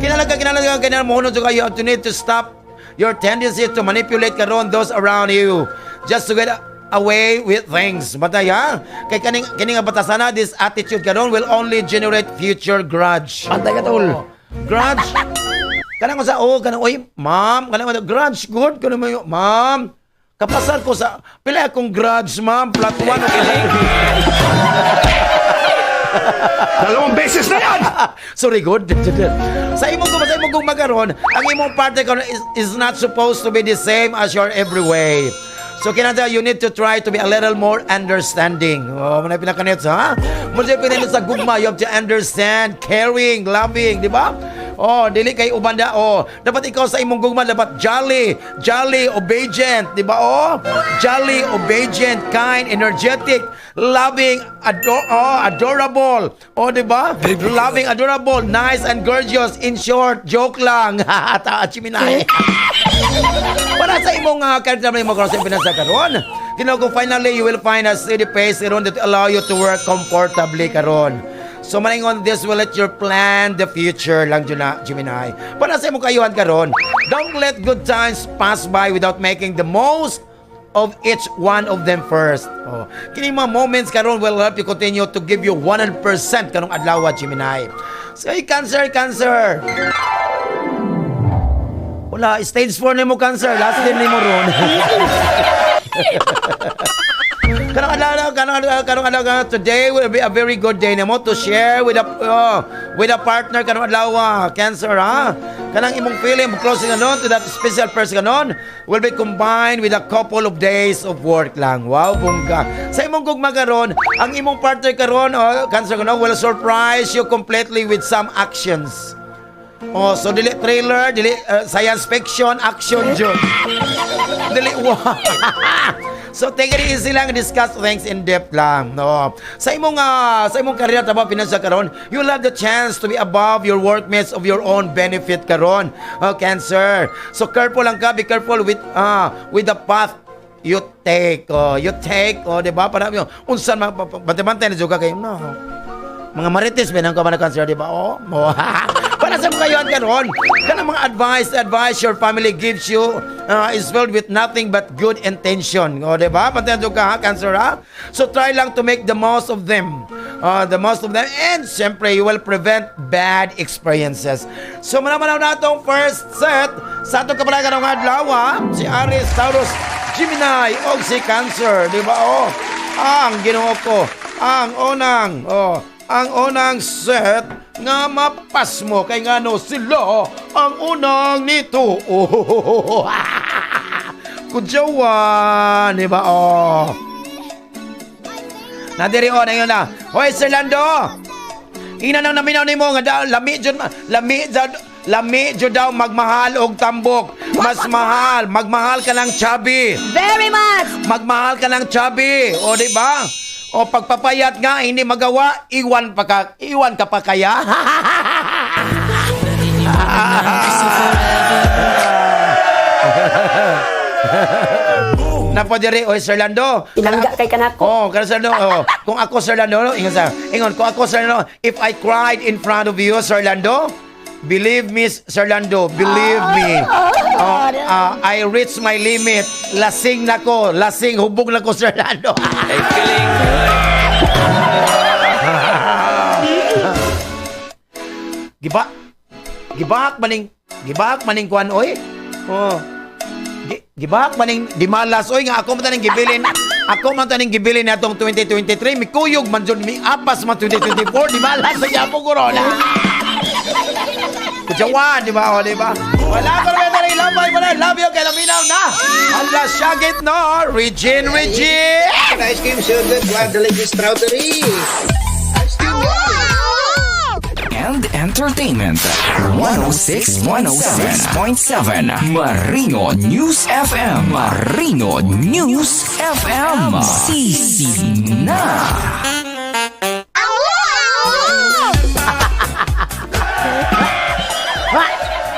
Kinahanglan ka, kinahanglan ka, kinahanglan mo jud kayo to need to stop your tendency to manipulate karon those around you just to get away with things. Batay ha? Kay kaning kini nga batasana, this attitude karon will only generate future grudge. Antay ka, tol. Grudge. Kanang ko sa oh, kanang oy, ma'am, kanang ko grudge good kanang mo, ma'am. Kapasar ko sa pila akong grudge, ma'am, plot 1 o. Dalawang beses na yan! Sorry, good. Sa imong gugma karon, ang imong partner karon is not supposed to be the same as your every way. So kinahanglan you need to try to be a little more understanding. Oh, manay pinakanit ha? Mo siya pinanit sa gugma, you have to understand, caring, loving, di ba? Oh, dili kay uban da. Oh, dapat ikaw sa imong gugma dapat jolly, jolly, obedient, di ba? Oh, jolly, obedient, kind, energetic, loving, oh, adorable. Oh, di ba? Loving, adorable, nice and gorgeous. In short, joke lang. Ta Gemini. Para sa imong character mo karon sa pinasa karon. Kino finally you will find a steady pace karon that allow you to work comfortably karon. So maningon, this will let you plan the future lang jud na, Gemini. Para sa imong kayuhan karon, don't let good times pass by without making the most of each one of them first. Oh. Kini mga moments karon will help you continue to give you 100% karong adlaw, Gemini. So, hey, Cancer, Cancer. Wala, stage 4 nimo, Cancer. Last din nimo ron. Kanang adlaw, kanang adlaw, kanang adlaw, today will be a very good day nimo to share with a partner kanang adlaw, Cancer, ha. Kanang imong feeling closing kanon to that special person kanon will be combined with a couple of days of work lang. Wow, bongga. Sa imong gugma karon, ang imong partner karon, oh, Cancer kanon, will surprise you completely with some actions. Oh, so dili thriller, dili science fiction, action jud. Dili wow. So take it easy lang, discuss things in depth lang. No. Sa imong career, trabaho, financial karon, you will have the chance to be above your workmates of your own benefit karon. Oh, Cancer. So careful lang ka, be careful with the path you take. Oh, you take, oh, di ba? Para unsan bantay-bantay na jud ka kay no. Mga marites ba nang ka man, Cancer, di ba? Oh, mo. Para sa mga kayon karon, kanang mga advice your family gives you is filled with nothing but good intention. O, di ba? Bantayan ka ha, Cancer, ha? So try lang to make the most of them. The most of them. And siyempre, you will prevent bad experiences. So manamanaw na itong first set sa atong kapalagan ng adlaw, ha? Si Aries, Taurus, Gemini, o si Cancer. Di ba? Oh, ang Ginoo ko. Ang unang, oh, ang unang set nga mapasmo kay ngano sila ang unang nito. Oh. Kudyawan, di ba? Oh. Nadiri oh, na na. Hoy, Sir Lando. Ina nang naminaw nimo nga daw lami jud lami jud lami jud daw magmahal og tambok. Mas mahal, magmahal ka ng chubby. Very much! Magmahal ka ng chubby. O, di ba? O pagpapayat nga hindi magawa, iwan ka pa kaya? Napo diri, oy Sir Lando. Ilangga kay kanako. Oh, kana Sir Lando, oh, kung ako Sir Lando, ingon sa, ingon kung ako Sir Lando, if I cried in front of you, Sir Lando, believe me, Sir Lando, believe me. Oh, I reached my limit. Lasing na ko, lasing, hubog na ko, Sir Lando. Ay, feeling good. Giba gibahak maning kuan oy. Oh. Gibahak maning dimalas oy nga ako man taning gibilin. Ako man taning gibilin natong 2023 mikuyog man jud miapas man 2024 dimalas sa gyapon corona. Kujawan, di ba? O, di ba? Wala ko naman na lambay mo na. Love you, kay laminaw na. Hala, syagit no. Regine, Regine. Ice cream, sugar, guadalupe, strawberry. Ice cream, And Entertainment. 106 106.7 Marino News FM. Marino News FM. Sisi na.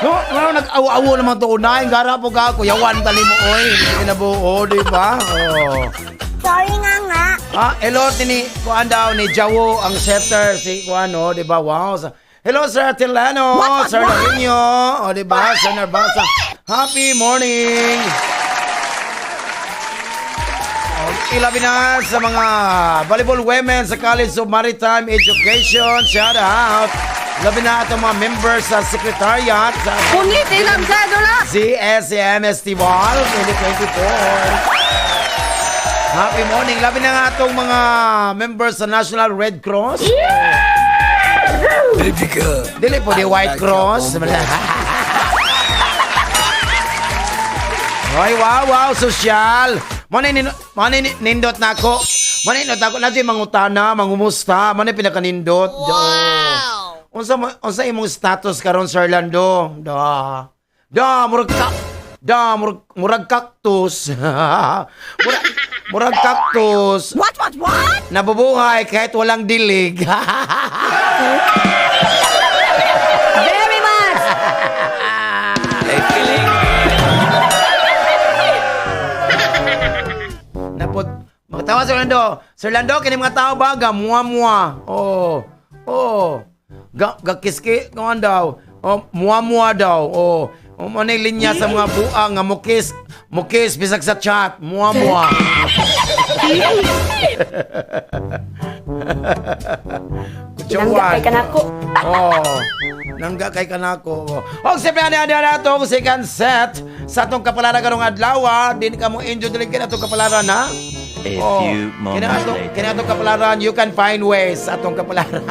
No, no, nag-awo-awo naman to. Unahin, gara po ka. Kuyawan tali mo, oy. Hindi ka nabuo, di ba? Oh. Sorry nga nga. Ah, hello, tini, kuan daw ni Jawo, ang setter, si kuan, oh, di ba? Wow. Hello, Sir Tilano, Sir Larinho, oh, di ba? Sir Narvasa. Happy morning! Okay, labi na sa mga volleyball women sa College of Maritime Education. Shout out! Labi na atong mga members sa Secretariat sa Punit ilang cedula! CSMSTBall 2024. Happy morning. Labi na nga atong mga members sa National Red Cross. Baby girl. Dili po di White Cross. Hoy, wow, social. Mo ni nindot na ako. Mo ni nindot ako na siya mangutana, mangumusta, mo ni pinakanindot. Wow. Unsa imong status karon, Sir Lando? Da. Da, murag ka Da, murag cactus. Murag cactus. What? Nabubuhay kahit walang dilig. Very much! Feeling Napot Magtawa, Sir Lando. Sir Lando, kini mga tao ba ga mua mua. Oh. Oh. Ga kiski kuan daw. Oh, mua mua daw. Oh. Oh, mo ni linya sa mga buang nga mukis mukis bisag sa chat, mua mua. Nangga kay kanako. Oh, nangga kay kanako. Og siyempre, ani ani ani atong second set sa atong kapalaran karong adlaw, din ka mo enjoy dili kini atong kapalaran, ha. A Oh, few kini moments atong later. Kini atong kapalaran, you can find ways sa atong kapalaran.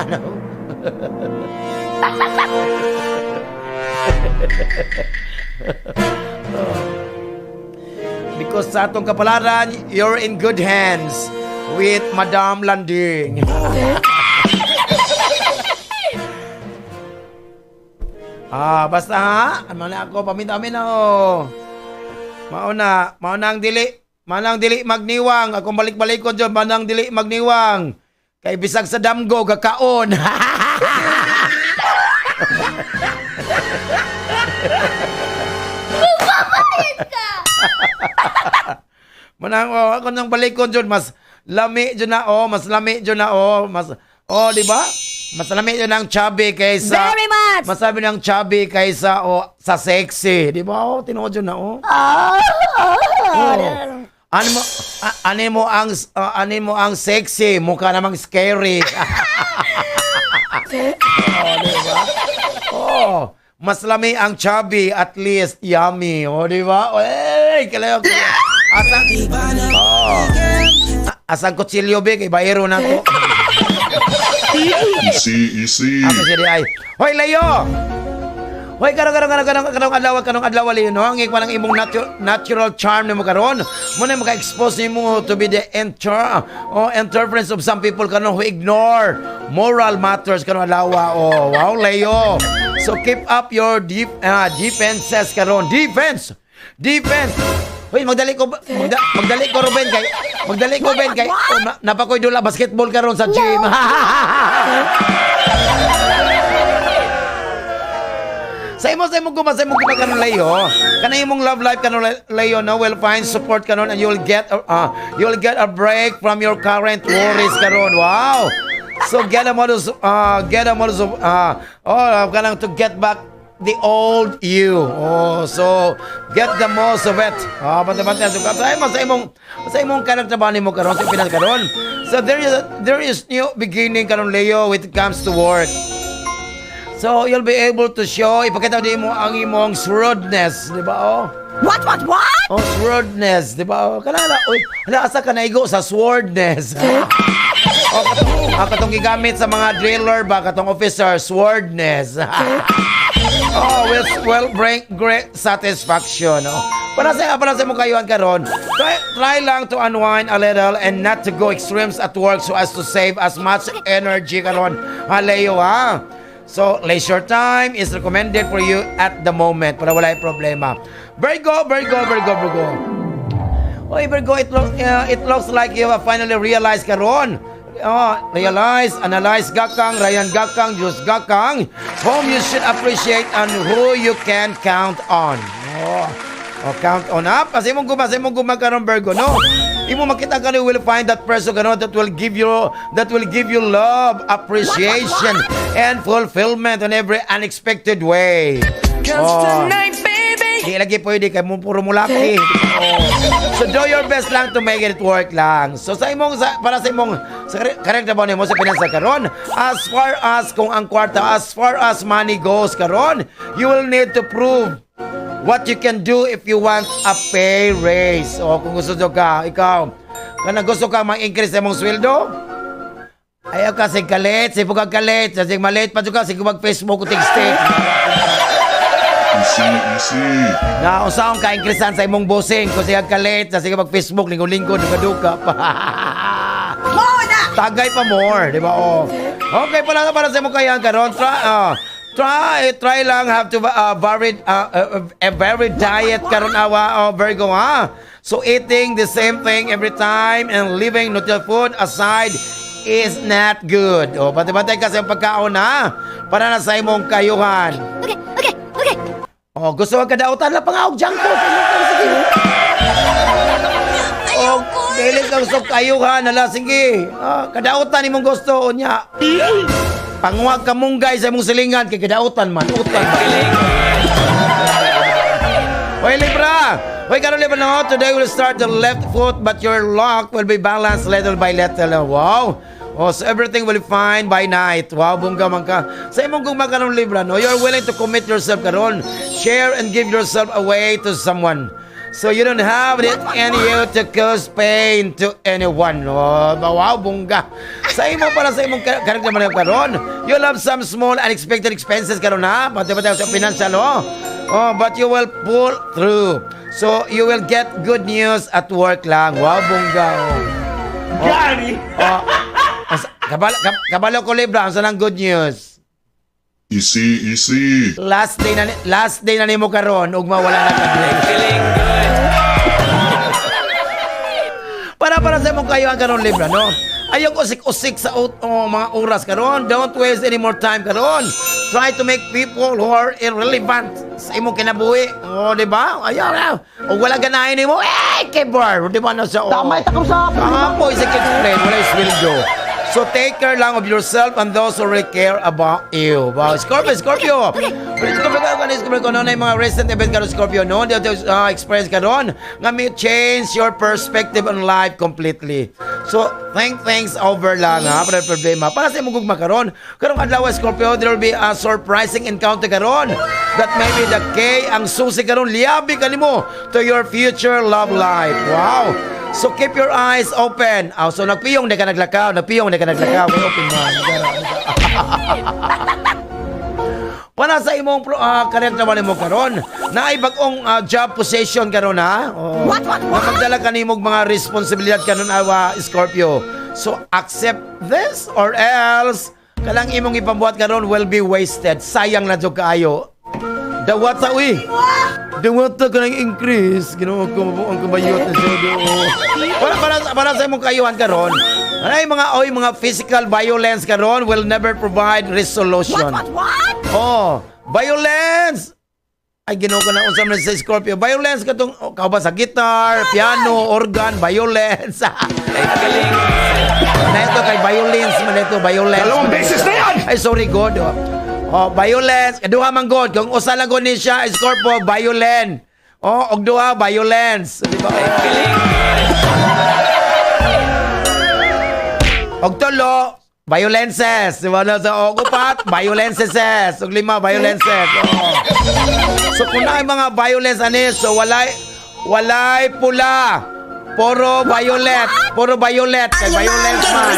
Because sa atong kapalaran, you're in good hands with Madam Landing. Ah, basta ha. Ano na ako, paminta-amin na oh. Mauna, mauna ang dili magniwang. Akong balik-balik ko dyan, mauna ang dili magniwang. Kay bisag sa damgo, gakaon. Manang oh, ako nang balikon dyan, mas lami dyan na oh, mas lami dyan na oh, mas oh, di ba? Mas lami dyan ang chubby kaysa Very much! Mas sabi ng chubby kaysa oh, sa sexy, di ba? Oh, tinuod dyan na oh. Oh. Ano mo ang sexy, mukha namang scary. Oh, di ba? Oh, mas lami ang chubby, at least yummy. Oh, di ba? Eh, kalayo. Asa Oh. Asang kutsilyo be kay bayero na to. Easy, easy. Ako siya di ay. Hoy, Leo! Hoy, karong karong karong karong karong adlaw, Leo, no? Ang ikaw ng imong natural charm nimo karon. Mo na maka-expose nimo to be the enter oh, interference of some people karon who ignore moral matters karong adlaw. Oh, wow, Leo. So keep up your deep defenses karon. Defense. Defense. Hoy, magdali ko Ruben kay magdali ko Ben kay oh, napakoy dula basketball karon sa gym. Sa imo guma karon, Leo. Kana imong love life karon, Leo, no, will find support karon and you'll get a break from your current worries karon. Wow. So get a modus of oh kanang to get back the old you. Oh, so get the most of it. Ah, bante bante so sa imong kanang trabaho nimo karon sa Pinas karon. So there is new beginning karon, Leo, when it comes to work. So you'll be able to show, ipakita din mo ang imong shrewdness, di ba? Oh. What? Oh, shrewdness, di ba? Oh, kanala, uy, hala asa ka naigo sa swordness? Oh, katong gigamit sa mga driller ba, katong officer, swordness. Oh, will bring great satisfaction. Oh. Para sa mo kayuan karon, try lang to unwind a little and not to go extremes at work so as to save as much energy karon. Ha, Leo, ha? So, leisure time is recommended for you at the moment para wala yung problema. Virgo, Virgo, Virgo, Virgo. Oy, Virgo, it looks like you have finally realized karon. Oh, realize, analyze gakang, Ryan gakang, Diyos gakang, whom you should appreciate and who you can count on. Oh, count on up. Kasi imong guma karon, Virgo, no? Imo makita ka you will find that person karon that will give you love, appreciation, and fulfillment in every unexpected way. Oh. Di lagi pwede kay mo puro mulaki. Oh. So do your best lang to make it work lang. So sa imong sa, para sa imong sa correct na ba nimo sa pinansa karon? As far as kung ang kwarta, as far as money goes karon, you will need to prove what you can do if you want a pay raise. O kung gusto ka, ikaw. Kana gusto ka mag-increase sa imong sweldo? Ayaw ka sig kalit, sige ka kalit, sige malit pa jud ka, sige mag Facebook o text. Easy, easy. Na unsaon ka increasean sa imong bossing kung sige kalit, sige mag Facebook linggo-linggo duka-duka pa. Tagay pa more, di ba? Oh. Okay pala para sa imong kayan karon. Try lang have to varied a varied diet karon awa, oh, Virgo, ha. So eating the same thing every time and leaving nutritious food aside is not good. Oh, bantay-bantay ka sa imong pagkaon, ha. Para na sa imong kayuhan. Okay. Oh, gusto ka kadautan lang pangawag junk food. Sige. Oh, dili ka gusto kayuhan, hala, sige. Ah, kadautan imong gusto unya. Panguwag ka munggay sa imong silingan kay kadautan man, utan man. Hoy, Libra! Hoy, karon Libra, no? Today we'll start the left foot, but your luck will be balanced little by little. Wow! Oh, so everything will be fine by night. Wow, bongga man ka. Sa imong gugma karon, Libra, no? You're willing to commit yourself karon. Share and give yourself away to someone. So you don't have it in you to cause pain to anyone. Oh, wow, bongga. Sa imo para sa imong karakter man karon, you'll have some small unexpected expenses karon, ha. Pati-pati sa financial, oh. Oh, but you will pull through. So you will get good news at work lang. Wow, bongga. Oh. Gary! Oh. Kabalo ko, Libra, ang sanang good news. Easy, easy. Last day na nimo karon ug mawala na ka break. Feeling good. Para sa imong kayo ang karon, Libra, no? Ayaw usik-usik sa oh, mga oras karon. Don't waste any more time karon. Try to make people who are irrelevant sa imong kinabuhi. Oh, di ba? Ayaw na. O wala ganahin nimo, eh, kibar. Di ba na siya? Oh. Tama ita sa. Tama po, isa explain. Wala sweldo. So take care lang of yourself and those who really care about you. Wow, Scorpio, Scorpio. Scorpio ka, ka, Scorpio, no, na yung mga recent event karon, Scorpio, no, dito experience karon, nga may change your perspective on life completely. So, think things over lang, ha, para problema. Para sa imong gugma karon, karong adlaw, Scorpio, there will be a surprising encounter karon that may be the key, ang susi karon, liabi kanimo to your future love life. Wow. So keep your eyes open. Ah, so nagpiyong di ka naglakaw, nagpiyong di ka naglakaw, may open man. Para sa imong career naman nimo karon, naay bag-ong job position karon, ha. Oh. What? Nga magdala kanimog mga responsibilidad karon awa, Scorpio. So accept this or else kalang imong ipambuhat karon will be wasted. Sayang na jud kaayo. Dawata uy. Dawata ka ng increase. Ginoo ko ang kabayot na siya. Para sa imong kayuhan karon. Ay mga oy mga physical violence karon will never provide resolution. What? Oh, violence. Ay, Ginoo ko na unsa man sa Scorpio. Violence katong oh, kauban sa guitar, piano, organ, violence. Feeling Na ito kay violence man ito, violence. Dalawang beses na yan! Ay, sorry, God. Oh, oh violence. Duha man God. Kung usa lang gud ni siya, Scorpio, violent. Oh, og duha, violence. Di ba? Feeling Og tulo, violences. Di ba? So, og upat, violences. Og lima, violences. Oh. So, kung naay mga violence ani, so walay pula. Puro violet. Puro violet. Kay violence man.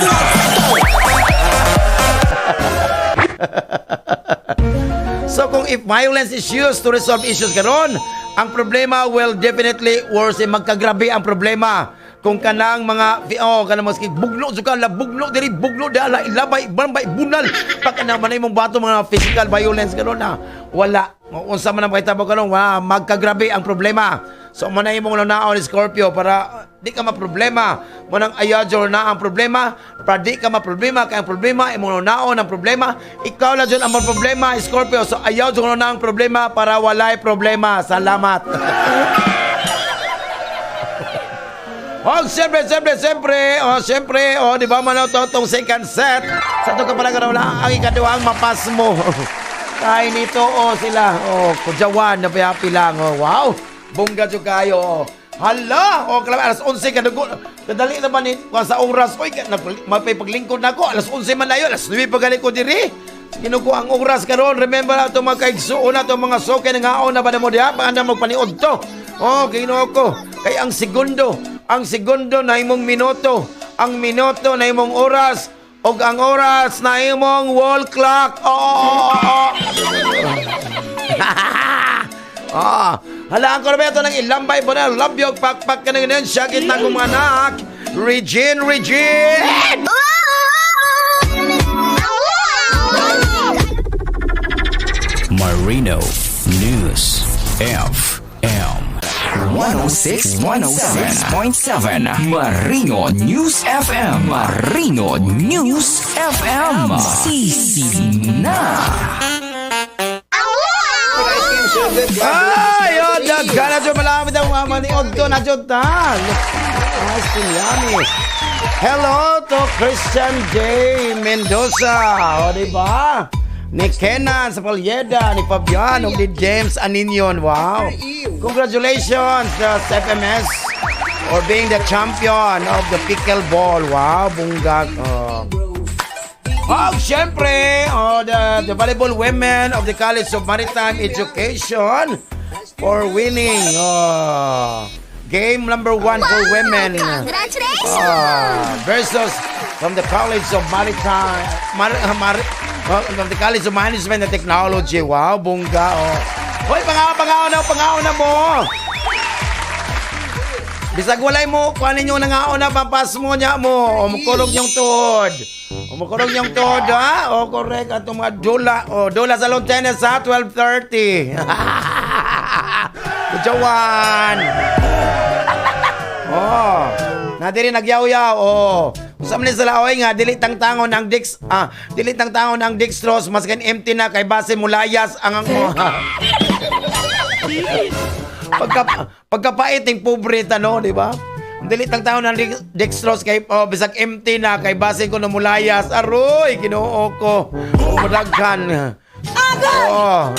So kung if violence is used to resolve issues karon, ang problema will definitely worsen, magkagrabe ang problema. Kung kanang mga oh kanang maski bugno jud ka la, bugno diri, bugno dala, ilabay bambay bunal pag kanang man imong bato mga physical violence karon na wala unsa man ang kahitabo karon, wala, magkagrabe ang problema. So man na imong naon, Scorpio, para di ka maproblema mo nang ayaw na ang problema para di ka maproblema kay ang problema imong naon ang problema, ikaw na jud ang problema, Scorpio. So ayaw jud na ang problema para walay problema. Salamat. Oh, siyempre, siyempre, siyempre. Oh, siyempre. Oh, di ba man ito itong second set? Sa ito ka pala karon ang ikaduhang mapasmo. Kay nito, oh, sila. Oh, kudyawan na payapi lang. Oh, wow. Bongga jud kayo. Oh. Hala! Oh, kalama, alas 11 kadugo. Kadali naman ni sa oras. Oy, mapaglingkod na ko. Alas 11 man na yun. Alas 9 pa gali ko diri. Kinuko ang oras karon. Remember na itong mga kaigsuon na itong mga soke na ngaon na ba na mo diha? Paanda mo paniod to. Oh, Ginoo ko. Kay ang segundo, Ang segundo nahimong minuto, ang minuto nahimong oras, ug ang oras nahimong wall clock. Oo. Ah, halaan ko na ba ito ng ilambay po na labyog pakpak ka na ganyan syakit na kong anak. Regine, Regine! Marino News FM 106 106.7 Marino News FM. Marino News FM. Sisi na. Ay, oh, daghan na dyan malapit ang mga maniod ko na dyan ta. Nice to yummy. Hello to Christian J. Mendoza. O, di ba? Ni Kenan sa Palyeda, ni Fabian, ug ni James Aninion. Wow. Congratulations sa FMS for being the champion of the pickleball. Wow, bunggag. Oh. Oh, syempre, oh, the volleyball women of the College of Maritime Education for winning, oh, game number 1 for women. Congratulations! Versus from the College of Maritime Mar, Mar, oh, from the College of Management and Technology. Wow, bongga. Oh. Hoy, pangaw, pangaw na, pangaw na mo. Bisag walay mo, kuha ninyo nangaon na, papas mo niya mo. O, mukurog yung tuhod. O, mukurog yung tuhod, ha? O, correct. At mga dula. O, dula sa lawn tennis, ha? 12:30. Kujawan. Oh, na diri nagyaw-yaw. Oh. Unsa man ni sila oy nga dili tangtangon ang dix ah dili tangtangon ang dextrose maskin empty na kay base mulayas ang oh. Pagkapait ng pobre tano, di ba? Dili tangtangon ang dextrose kay oh, bisag empty na kay base ko mulayas. Aroy, Ginoo ko. Oh, madaghan. Oh.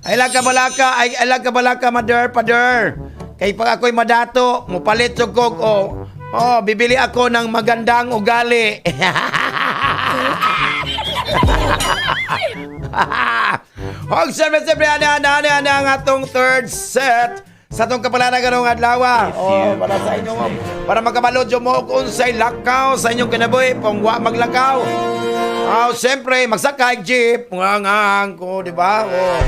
Ay lang ka balaka, ay lang ka balaka, mother, father. Kay pag ako'y madato, mupalit jud ko, oh, bibili ako ng magandang ugali. Og siyempre, siyempre, ana, ana, ana, ana, ang atong third set sa atong kapalaran karong adlaw. Oh, para sa inyo, para makabalo jud mo kung unsay lakaw sa inyong kinabuhi, kung wa maglakaw. Oh, siyempre, magsakay jeep, ngangang ko, di ba? Oh.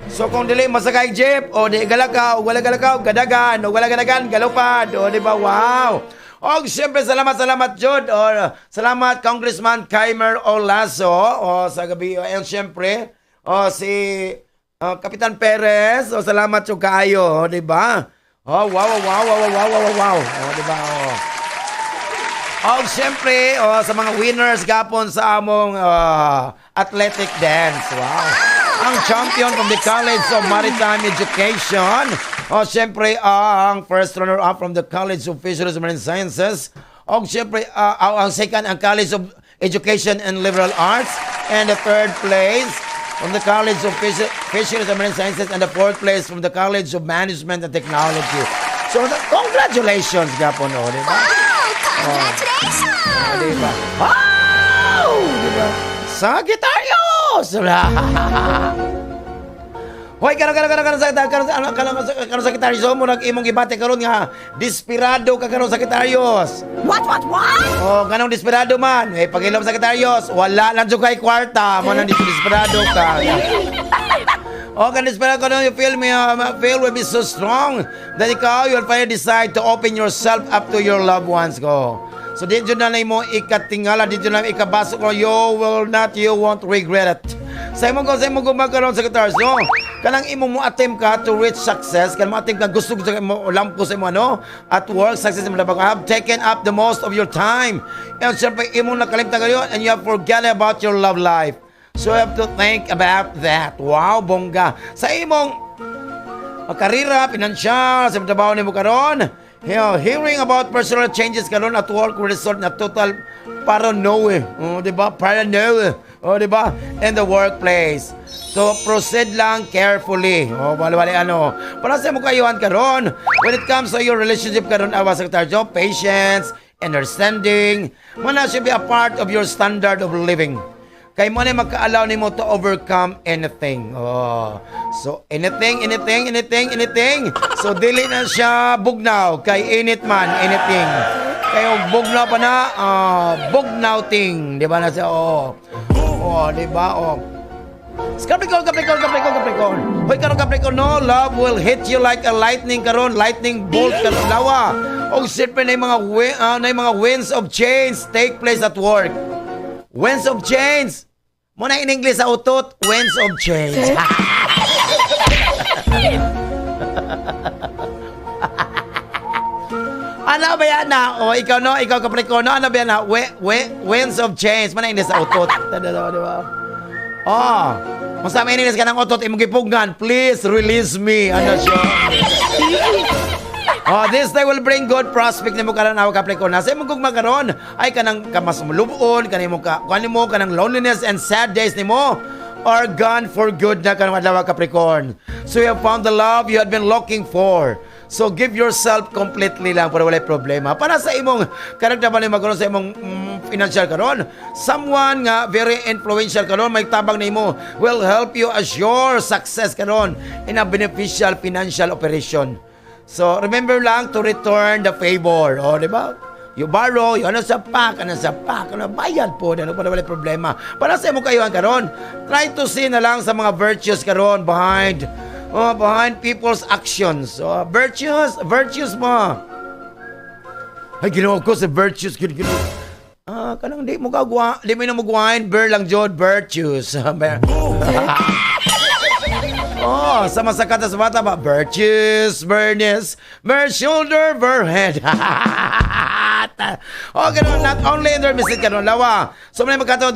So kung dili masakay jeep, o di galakaw, wala galakaw, gadagan, o wala gadagan, galupad, o di ba? Wow. Og siyempre salamat, salamat jud. O salamat Congressman Kaimer Olaso o sa gabi and siyempre o si Kapitan Perez, o salamat jud kaayo, o di ba? Oh, wow. O di ba? Oh. Og siyempre, oh, sa mga winners gapon sa among athletic dance. Wow. Ang champion from the College of Maritime Education. Oh, siyempre, ang first runner-up from the College of Fisheries and Marine Sciences. Og siyempre, ang second, ang College of Education and Liberal Arts. And the third place from the College of Fisheries and Marine Sciences. And the fourth place from the College of Management and Technology. So, congratulations, gapon, oh, di ba? Wow! Congratulations! Oh, di ba? Wow! Di ba? Sagittarius! Hoy, karon karon karon karon sa karon karon karon karon Sagittarius mo nag imong gibati karon nga desperado ka karon, Sagittarius. What? Oh, ganong desperado man. Eh pagilom, Sagittarius, wala lang jud kay kwarta, mo nang desperado ka. Oh, kan desperado ka, you feel me, feel will be so strong that ikaw, you'll finally decide to open yourself up to your loved ones ko. So, di jud na mo ikatingala, di jud na ikabaso ko, you will not, you won't regret it. Sa imong gumaganon, Sagittarius, no? Kanang imong mo attempt ka to reach success, kanang mo attempt ka gusto gusto mo lampo sa imo ano, at work success mo dapat have taken up the most of your time. And syempre imong nakalimtan kayo and you have forgotten about your love life. So you have to think about that. Wow, bongga. Sa imong karera, pinansyal, sa trabaho nimo karon, hearing about personal changes karon at work will result na total paranoia. Oh, di ba? Paranoia. Oh, di ba? In the workplace. So, proceed lang carefully. Oh, wala wala ano. Para sa mo kayuhan karon, when it comes to your relationship karon, awa Secretary Joe, patience, understanding, muna should be a part of your standard of living. Kay mo na maka-allow nimo to overcome anything. Oh. So anything, anything, anything, anything. So dili na siya bugnaw kay init man anything. Kay og bugnaw pa na, bugnaw ting, di ba na siya? Oh. Oh, di ba? Oh. Capricorn, Capricorn, Capricorn, Capricorn. Hoy, karon Capricorn, no, love will hit you like a lightning karon, lightning bolt karon lawa. Og siyempre na mga winds of change take place at work. Winds of change. Muna in English sa utot, winds of change. Ano ba yan na? O, ikaw no, ikaw Capricorn, no, ano ba yan na? We, winds of change. Mana English sa utot. Di ba? Oh, kung sa English ka ng utot, imong gipugngan, "Please release me." Ano siya? Oh, this day will bring good prospect nimo karon aw Capricorn. Sa imong gugma karon ay kanang ka mas mulubon kanimo ka kanimo kanang loneliness and sad days nimo are gone for good na karong adlaw, Capricorn. So you have found the love you had been looking for. So give yourself completely lang para walay problema. Para sa imong karagdaman nimo karon sa imong financial karon, someone nga very influential karon may tabang nimo will help you assure success karon in a beneficial financial operation. So, remember lang to return the favor. O, di ba? You borrow, you ano sa pak, ano, bayad po, ano, para wala problema. Para sa imo kayuhan karon, try to see na lang sa mga virtues karon behind people's actions. So, virtues, virtues mo. Ay, ginawa ko sa virtues, gino, gino. Kanang di mo kagwa, di mo na mo wine, beer lang jud, virtues. Oh, sa masakata sa bata ba? Virtues, burness, ver shoulder, ver head. Oh, ganun, not only in their mistake karon lawa. So may magkataon,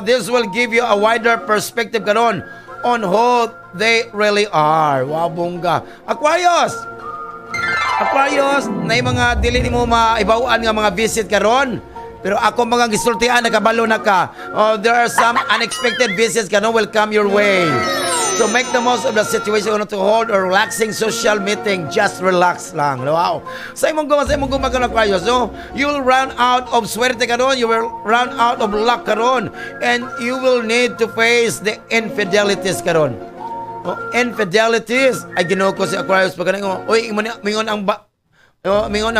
this will give you a wider perspective karon on who they really are. Wow, bongga. Aquarius! Aquarius, na yung mga dili nimo maibaw-an nga mga visit karon. Pero ako mga gisultian, nakabalo na ka. Oh, there are some unexpected visits karon will come your way. So make the most of the situation to hold a relaxing social meeting. Just relax lang. Wow. Sa imong guma karon Aquarius, no? You will run out of swerte karon, you will run out of luck karon, and you will need to face the infidelities karon. Oh, infidelities. Ay, Ginoo ko si Aquarius pag kanang, oy, mingon ang ba, oh, mingon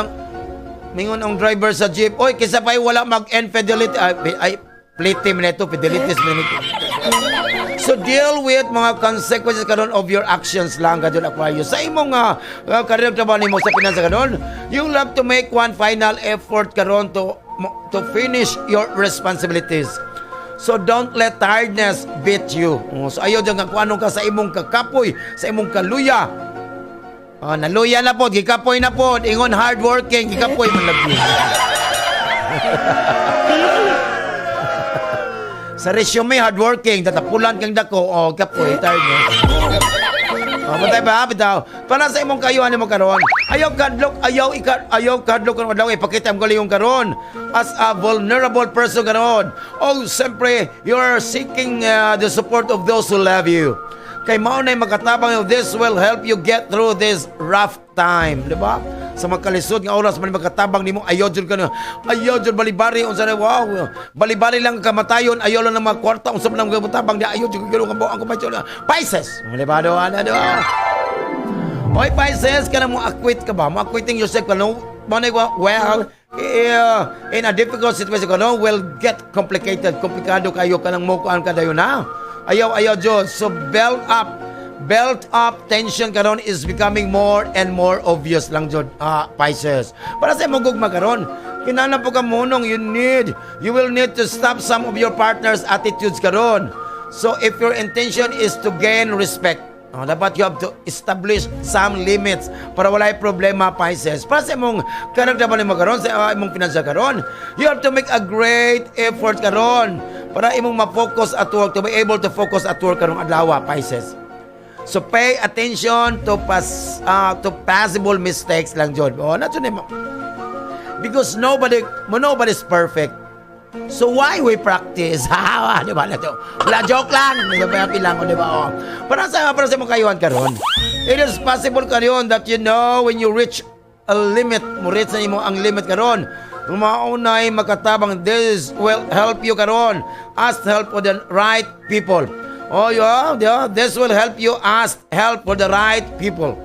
ang driver sa jeep, "Oy, kisa pa'y wala mag-infidelity." Ay, ay, plite man ito, fidelities man ito. So deal with mga consequences karon of your actions lang kadyon Aquarius. Sa imong career trabaho nimo sa pinansa karon, you will have to make one final effort karon to finish your responsibilities. So don't let tiredness beat you. Oh, so ayaw dyan nga kung anong ka sa imong kakapoy, sa imong kaluya. Oh, naluya na po, gikapoy na po, ingon hardworking, gikapoy man lagi. Sa resume, hardworking, tatapulan kang dako, oh, kapoy, tiredness. Oh, patay ba bitaw? Para sa imong kayuhan nimo karon. Ayaw kadlok, ayaw ika, ayaw kadlok karon adlaw ipakita ang galing karon as a vulnerable person karon. Oh, siyempre, you are seeking the support of those who love you. Kay mao na makatabang, this will help you get through this rough time, di ba? Sa makalisod nga oras man makatabang nimo, ayaw jud ka na. Ayaw jud balibari unsa na, wow. Balibari lang kamatayon, ayaw lang ng mga kwarta unsa man ang tabang di ayaw jud ka ang kumayon. Pisces. Di ba do ana do? Oy Pisces, kana mo acquit ka ba? Mo acquitting yourself ka no? Mo na well, eh, in a difficult situation ka no, will get complicated. Komplikado kayo kanang mo kuan ka dayon na. Ayaw, ayaw jud. So built up tension karon is becoming more and more obvious lang jud, Pisces. Para sa imong gugma karon, kinahanglan po ka munong you will need to stop some of your partner's attitudes karon. So if your intention is to gain respect, oh, dapat you have to establish some limits para walay problema, Pisces. Para sa imong karakter nimo karon, sa imong financial karon, you have to make a great effort karon para imong ma-focus at work, to be able to focus at work karong adlaw, Pisces. So pay attention to possible mistakes lang jud. Oh, not jud nimo. Because nobody's perfect. So why we practice? Ha, di ba? Wala, joke lang. Di ba lang, di ba? Oh. Para sa imong kayuhan karon. It is possible karon that you know when you reach a limit, mo reach na imo ang limit karon. Maunay makatabang. This will help you karon. Ask help for the right people. Oh yeah, this will help you ask help for the right people.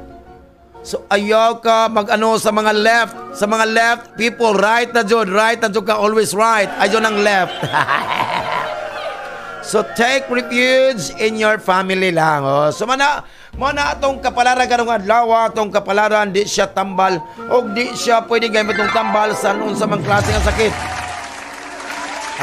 So ayaw ka mag-ano sa mga left people, right na jud ka, always right. Ayaw ng left. So take refuge in your family lang. Oh. So mana mo na atong kapalaran karong adlaw, atong kapalaran di siya tambal og di siya pwede gamit itong tambal sa unsa mang klase nga sakit.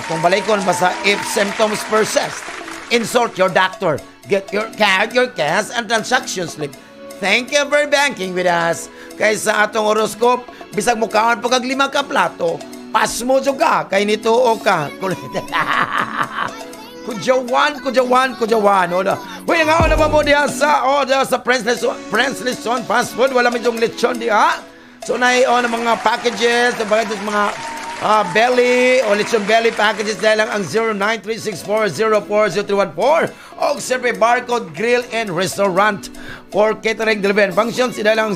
Atong balikon basta if symptoms persist, insult your doctor. Get your card, your cash and transaction slip. Thank you for banking with us. Kaysa atong horoscope, bisag mukaon pa kag lima ka plato, pasmo jud ka kay nituo ka. Kudyawan, kudyawan, kudyawan. O na. Uy, nga na ba mo diha sa, oh, diha sa Prince Lechon, Prince Lechon Fast Food. Wala medyo lechon diha. So, na oh, na mga packages, packages, mga belly o lechon belly packages dahil lang ang 09364040314 o siyempre Barcode Grill and Restaurant for catering, delivery and functions dahil lang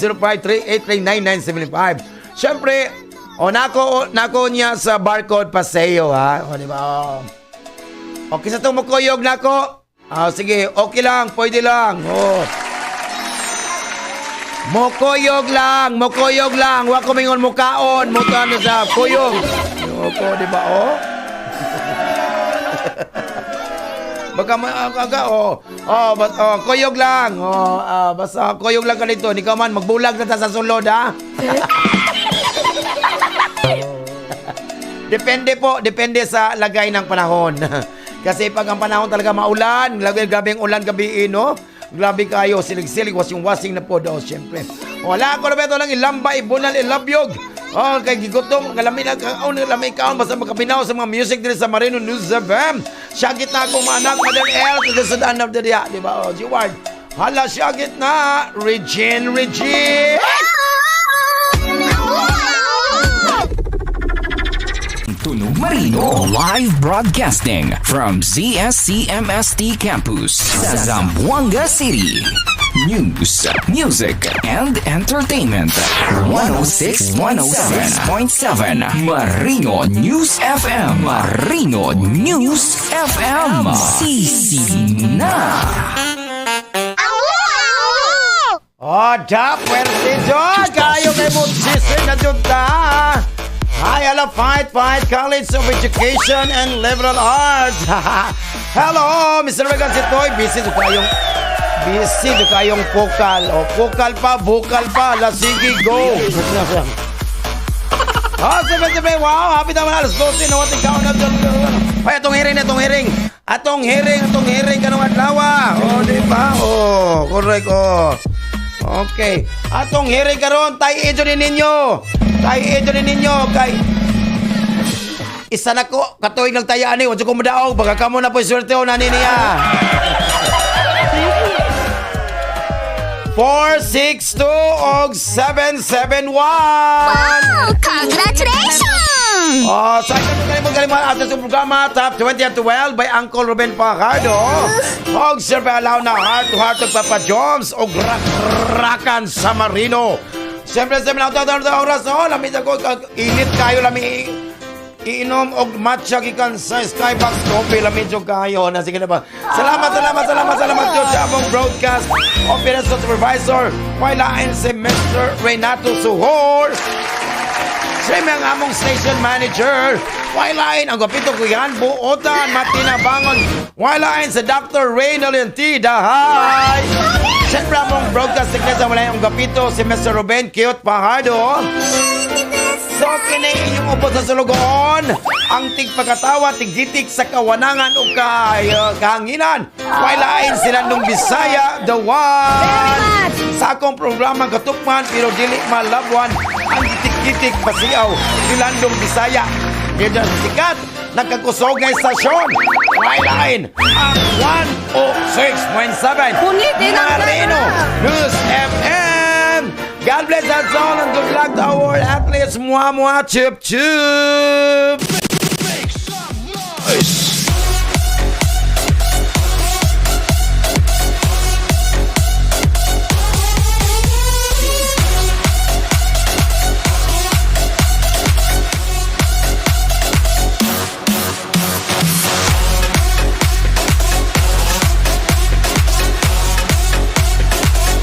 0905-3839975. Siyempre, o nako, nako niya sa Barcode Paseo ha. O di ba? O. Okay sa itong mukuyog nako. Ah, sige, okay lang, pwede lang. Oh. Mokuyog lang, mokuyog lang. Wa ko mingon mukaon, mutuan sa kuyog. Yoko, di ba? Oh. Baka aga oh. Oh, bas, oh, kuyog lang. Oh, basta kuyog lang ka dito. Ikaw man magbulag na ta sa sulod ha. Depende po, depende sa lagay ng panahon. Kasi pag ang panahon talaga maulan, grabe, grabe ang ulan gabi, no? Grabe kayo, silig-silig, wasing-wasing na po daw, siyempre. Wala ko na beto lang ilamba, ibunal, ilabyog. Oh, kay gigutom, kalami na kaon, kalami kaon, basta makapinaw sa mga music diri sa Marino News FM. Syagit na akong mga anak, Mother El, sa sudan na diri, di ba? Oh, G-Ward. Hala, syagit na, Regine, Regine! Tunog Marino live broadcasting from ZSCMST Campus sa Zamboanga City. News, music, and entertainment. 106 106.7 Marino News FM. Marino News FM. Sisi na. Oh, da, pwerte dyan! Kayo kay mo, sisi na dyan ta! Hi, hello, Fight Fight College of Education and Liberal Arts. Hello, Mr. Regan Sitoy. Busy do kayong busy do kayong vocal. O, vocal pa, vocal pa. La, sige, go. Oh, sige, sige, wow, happy naman alas 12 na wating kaon na dyan. Ay, atong hearing, atong hearing. Atong hearing, atong hearing kanong adlaw. Oh, di ba? Oh, correct, oh. Okay. Atong hearing karon, tay idyo ni ninyo. Tay idyo ni ninyo kay isa na ko katuig nagtaya ani, wa ko modaog baka kamo na po swerte o nani niya. 4 6 2 og 7 7 1. Wow! Congratulations! Oh, sa ito galing galing ato sa programa Top 20 at 12 by Uncle Ruben Fajardo. Og Sir Alaw na heart to heart og Papa Jones og rak-rakan sa Marino. Siyempre sa mga taon oras oh, lami sa ko init kayo lami iinom og matcha gikan sa Skybox Coffee lami jud kayo na sige na ba. Salamat salamat salamat salamat jud sa among broadcast operations supervisor wala si Mr. Renato Suhor. Siyempre ang among station manager. Wailain ang gwapito ko yan, buotan, matinabangon. Wailain sa Dr. Reynolyn T. Dahay. Siyempre among broadcast technician, wala yung gwapito si Mr. Ruben Cute Fajardo. So, kini inyong upo sa sulugoon, ang tigpagkatawa, tiggitik sa kawanangan o kay, kahanginan. Wailain sila nung Bisaya, the one. Sa akong programa katukman, pero dili malabwan, ang gitik-gitik pasiaw, Nilandong Bisaya. Dito sa sikat, nagkakusog nga istasyon. Wailain ang 106.7 Marino News FM. God bless us all and good luck to our athletes. Mua mua, chup chup.